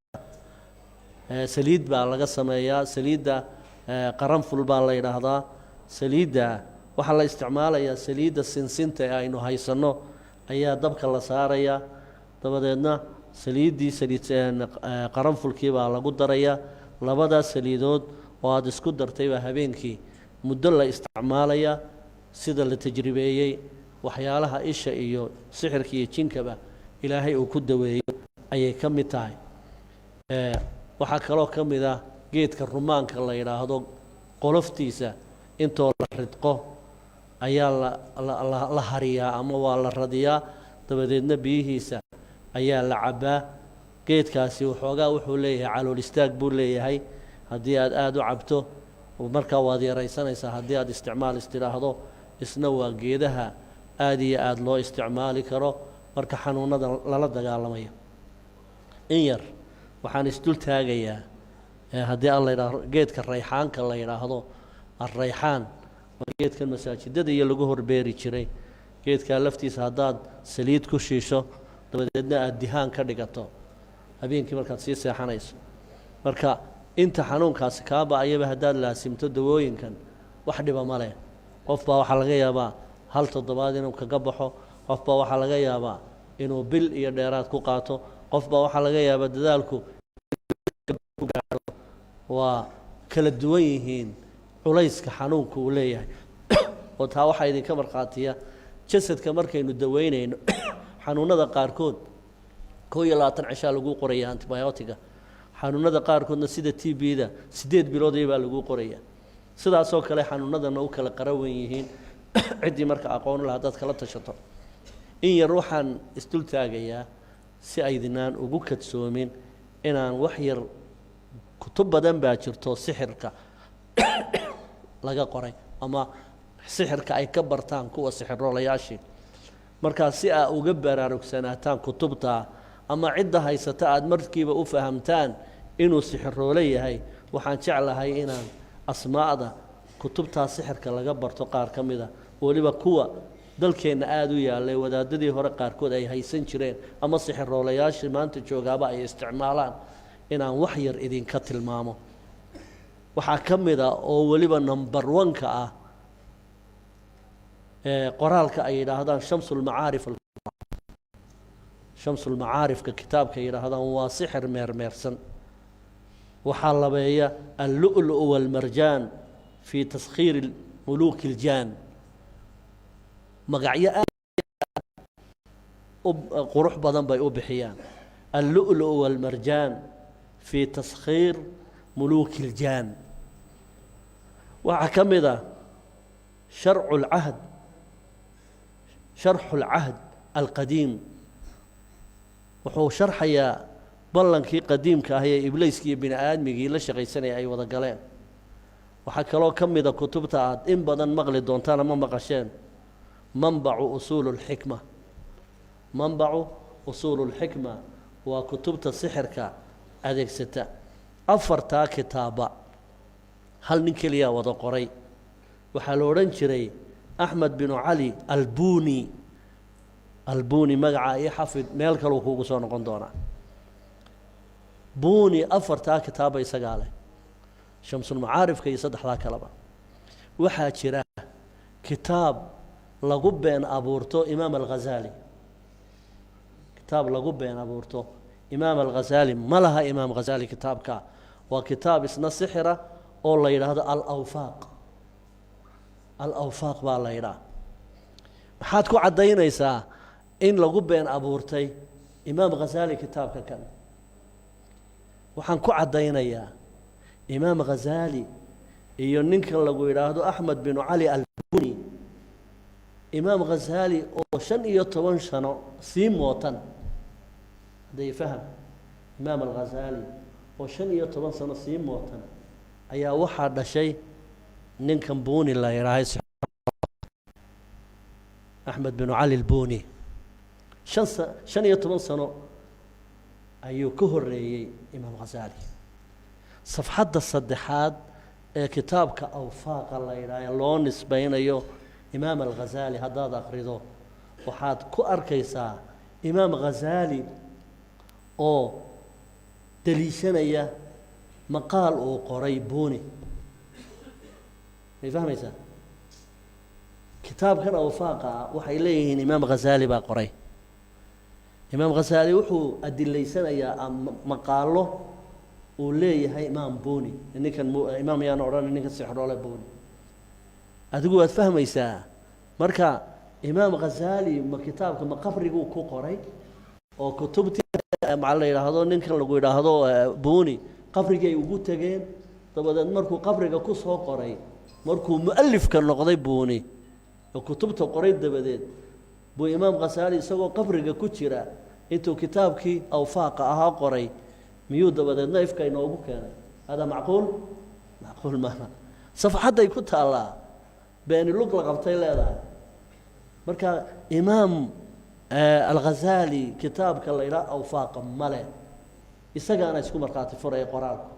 saliid baa laga sameeyaa. Saliidda qaranful baa la yidhaahdaa. Saliidda waxaa la isticmaalayaa saliidda sinsinta ee aynu haysanno ayaa dabka la saarayaa, dabadeedna saliiddii saliid qaranfulkii baa lagu darayaa. Labadaas saliidood oo aada isku dartay baa habeenkii muddo la isticmaalayaa. Sida la tajribeeyey, waxyaalaha isha iyo sixirka iyo jinkaba Ilaahay uu ku daweeyo ayay ka mid tahay. Waxaa kaloo ka mid ah geedka rumaanka la yidhaahdo. Qoloftiisa intoo la ridqo ayaa la hariyaa ama waa la radiyaa, dabadeedna biyihiisa ayaa la cabbaa. Geedkaasi waxoogaa wuxuu leeyahay calool istaag buu leeyahay haddii aad aada u cabto. Markaa waad yaraysanaysaa haddii aad isticmaal istidhaahdo. Isna waa geedaha aada iyo aada loo isticmaali karo marka xanuunada lala dagaalamayo. In yar waxaan isdul taagayaa, haddii aan la yidhaahdo, geedka rayxaanka la yidhaahdo. Alrayxaan waa geedkan masaajidada iyo lagu horbeeri jiray. Geedkaa laftiisa haddaad saliid ku shiisho, dabadeedna aada dihaan ka dhigato habeenkii markaad sii seexanayso, marka inta xanuunkaasi kaa ba-ayaba haddaad laasimto dawooyinkan, wax dhiba ma leh. Qof baa waxaa laga yaabaa hal toddobaad inuu kaga baxo, qof baa waxaa laga yaabaa inuu bil iyo dheeraad ku qaato, qof baa waxaa laga yaabaa dadaalku gaaro. Waa kala duwan yihiin culayska xanuunka uu leeyahay, oo taa waxaa idinka markhaatiya jasadka markaynu daweynayno xanuunada qaarkood 21 cishaa laguu qoraya antibiotic-ga, xanuunada qaarkoodna sida TB-da 8 bilood baa laguu qoraya. Sidaasoo kale xanuunadana u kala qarawan yihiin. Ciddii marka aqoon la haddaad kala tashato. In yar waxaan isdul taagayaa, si aydinaan ugu kadsoomin, inaan wax yar. Kutub badan baa jirto sixirka laga qoray ama sixirka ay ka bartaan kuwa sixiroolayaashii. Markaa si aa uga baraarugsanataan kutubta ama cidda haysata aada markiiba u fahamtaan inuu sixiroole yahay, waxaan jeclahay inaan asmaa'da kutubtaa sixirka laga barto qaar ka mida, weliba kuwa dalkeenna aada u yaallay, wadaadadii hore qaarkood ay haysan jireen ama sixiroolayaashii maanta joogaaba ay isticmaalaan, inaan wax yar idinka tilmaamo. Waxaa ka mid a oo weliba number one-ka ah qoraalka ay yidhaahdaan Shamsulmacaarif. Shamsulmacaarifka kitaabka yidhaahdaan waa sixir meermeersan. Waxaa labeeya Allu'lu' waalmarjaan fii taskhiiri muluuki iljaan. Magacyo aad u qurux badan bay u bixiyaan: Allu'lu' waalmarjaan fii taskhiir muluuki iljaan. Waxaa ka mid a sharcu lcahd, sharxu alcahd alqadiim. Wuxuu sharxayaa ballankii qadiimka ah ee ibliiskii iyo bini aadmigii la shaqaysanaya ay wada galeen. Waxaa kaloo ka mida kutubta aad in badan maqli doontaan ama maqasheen Manbacu Usuulu Lxikma. Manbacu Usuulu Lxikma waa kutubta sixirka adeegsata. Afartaa kitaaba hal nin keliyaa wada qoray. Waxaa la odhan jiray Axmed binu Cali Albuni. Albuni magaca io xafid, meel kaluu kuugu soo noqon doonaa. Buni afartaa kitaaba isagaa leh, Shamsulmacaarifka iyo saddexdaa kaleba. Waxaa jira kitaab lagu been abuurto Imaam Alghazaali. Kitaab lagu been abuurto Imaam Alghazaali ma laha Imaam Ghazaali kitaabka. Waa kitaab isna sixira oo la yidhaahdo Alawfaaq. Alawfaaq baa la yidhaha. Maxaad ku caddaynaysaa in lagu been abuurtay Imaam Ghazaali kitaabka kan? Waxaan ku caddaynayaa Imaam Ghazaali iyo ninkan lagu yidhaahdo Axmed binu Cali Albuni, Imaam Ghazaali oo 15 sano sii mootan. Hadday faham, Imaam Alghazaali oo 15 sano sii mootan ayaa waxaa dhashay ninkan Buni la yidhaahay, Axmed binu Cali Albuni. 15 sano ayuu ka horreeyey Imaam Ghazaali. Safxadda saddexaad ee kitaabka Awfaaqa la yidhaaha loo nisbaynayo Imaam Alghazaali haddaad akhrido, waxaad ku arkaysaa Imaam Ghazaali oo daliishanaya maqaal uu qoray Buni. May fahmaysaa? Kitaabkan Awfaaqa ah waxay leeyihiin Imaam Ghazaali baa qoray. Imaam Ghazaali wuxuu adilaysanayaa maqaalo uu leeyahay Imaam Buni. Ninkan imaam yaan odhanay, ninkan sixroole Buni. Adigu waad fahmaysaa. Marka Imaam Ghazaali ma kitaabka ma qabriguu ku qoray oo kutubtii maxaa la yidhaahdo ninkan lagu yidhaahdo Buni qabrigay ugu tegeen? Dabadeed markuu qabriga ku soo qoray, markuu mu'alifka noqday Buni oo kutubta qoray dabadeed, buu Imaam Ghazaali isagoo qabriga ku jira intuu kitaabkii Awfaaqa ahaa qoray miyuu dabadeedna ifka inoogu keenay? Hada macquul? Macquul maaha. Safxadday ku taallaa, beeni lug la qabtay leedahay. Marka Imaam Alghazaali kitaabka la yidhaha Awfaaqa male, isagaana isku markhaati furaya qoraalku.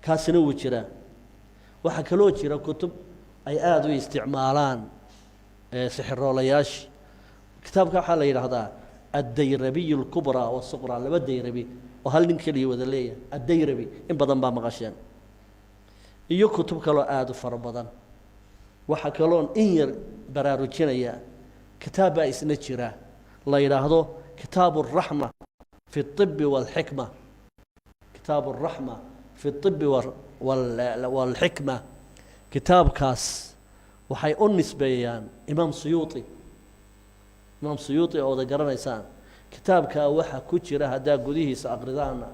Kaasina wuu jiraa. Waxaa kaloo jira kutub ay aada u isticmaalaan sixiroolayaashii. Kitaabka waxaa la yidhaahdaa Addayrabiy Alkubraa wasuqraa, laba dayrabi oo hal nin keliya wada leeyahay. Addayrabi in badan baa maqasheen, iyo kutub kaloo aada u fara badan. Waxaa kaloon in yar baraarujinaya, kitaab baa isna jira la yidhaahdo Kitaabu Alraxma fi اطibi wاlxikma. Kitaabu Alraxma fi اطibi wاlxikma, kitaabkaas waxay u nisbeeyaan Imaam Suyuuطi. Imaam Suyuuطi oo wada garanaysaan. Kitaabkaa waxaa ku jira, haddaa gudihiisa aqridaana,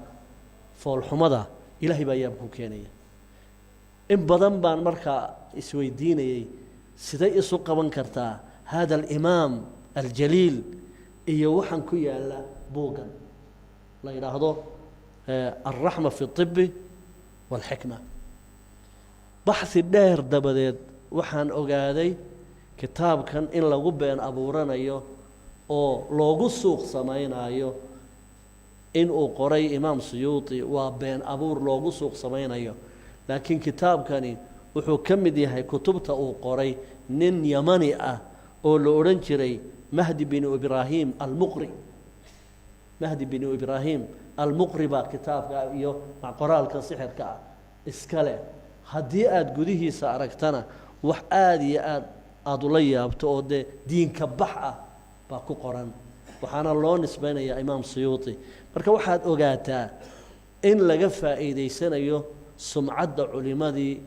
foolxumada Ilaahay baa yaab ku keenaya. In badan baan markaa isweydiinayey siday isu qaban kartaa hada alimaam aljaliil iyo waxaan ku yaalla buuggan la yidhaahdo Alraxma fi اطibi wاlxikma. Baxhi dheer dabadeed waxaan ogaaday Kitaabkan in lagu been abuuranayo oo loogu suuq samaynayo inuu qoray Imaam Suyuuti waa been abuur loogu suuq samaynayo, laakiin kitaabkani wuxuu ka mid yahay kutubta uu qoray nin Yamani ah oo la odhan jiray Mahdi binu Ibraahim Almuqri. Mahdi binu Ibraahim Almuqri baa kitaabka iyo qoraalka sixirka ah iska leh. Haddii aada gudihiisa aragtana, wax aada iyo aad aada ula yaabto oo dee diinka bax ah baa ku qoran, waxaana loo nisbaynayaa Imaam Suyuuti. Marka waxaad ogaataa in laga faa'iidaysanayo sumcadda culimadii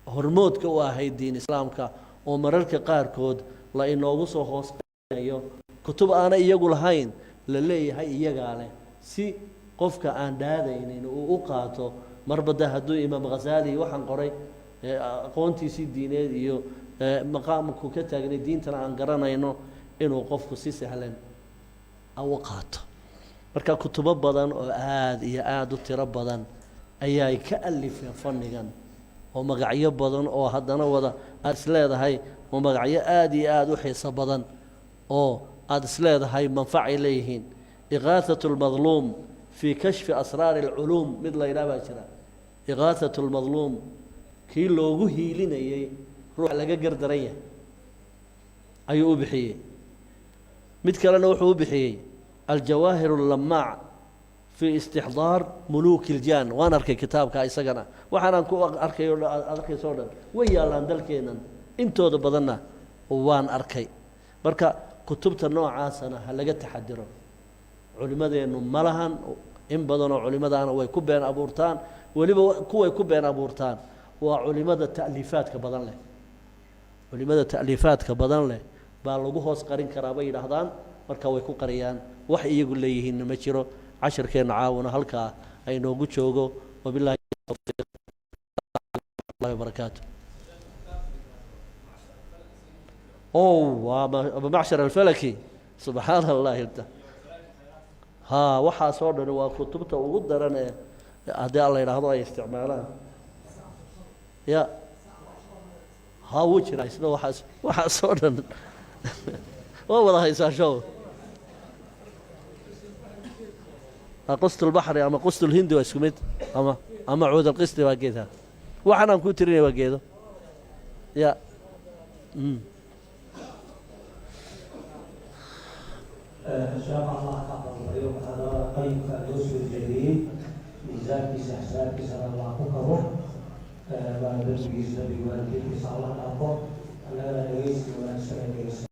hormoodka u ahayd diin islaamka, oo mararka qaarkood la inoogu soo hoos qanayo kutub aana iyagu lahayn, la leeyahay iyagaa leh, si qofka aan dhaadaynin uu u qaato. Marba de hadduu Imaam Ghazaali waxaan qoray, aqoontiisii diineed iyo maqaamku ka taagnay diintana aan garanayno, inuu qofku si sahlan u qaato. Marka kutubo badan oo aada iyo aada u tiro badan ayay ka alifeen fannigan, oo magacyo badan oo haddana wada aada isleedahay, oo magacyo aada iyo aada u xiiso badan oo aada isleedahay manfacay leeyihiin. Iqaahat اlmadluum fii kashfi asraari اlculuum mid la yidhaah baa jira. Iqaahat اlmadluum, kii loogu hiilinayey ruuxa laga gardaran yahay, ayuu u bixiyey. Mid kalena wuxuu u bixiyey Aljawaahir allamaac fii istixdaar muluuki iljaan. Waan arkay kitaabka isagana. Waxaanaan ku arkay aad arkayso o dhan way yaallaan dalkeennan, intooda badanna waan arkay. Marka kutubta noocaasana ha laga taxadiro. Culimmadeennu ma lahan, in badanoo culimadaana way ku been abuurtaan. Weliba kuway ku been abuurtaan waa culimada ta'liifaadka badan leh. Culimada ta'liifaadka badan leh baa lagu hoos qarin karaa, bay yidhaahdaan. Marka way ku qariyaan, wax iyagu leeyihiinna ma jiro. Cashirkeenna caawuna halkaa ay noogu joogo. Wabillahi tawfiiq allahi wabarakaatu. O waa macshar alfalaki, subxaana allahi. Ha, waxaasoo dhani waa kutubta ugu daran ee haddii alla yidhaahdo ay isticmaalaan. Ya, ha, wuu jiraa isna. Waxaasoo dhan waa wada haysaa show. Qust lbaxri ama qust lhindi waa isku mid, ama cuud alqisti waa geedha. Waxaan aan ku tirinaya waa geedo ya. Sheekh, Allah ka aqbalayo muxaadarada qayimka loo soo jeediyey, miisaankiisa xisaaabkiisana Allah ku kabo, waana dembigiisa, dembiga waalidkiisa Allah dhaafo, annagana dhegeysi wanaagsan ee dhegeysan.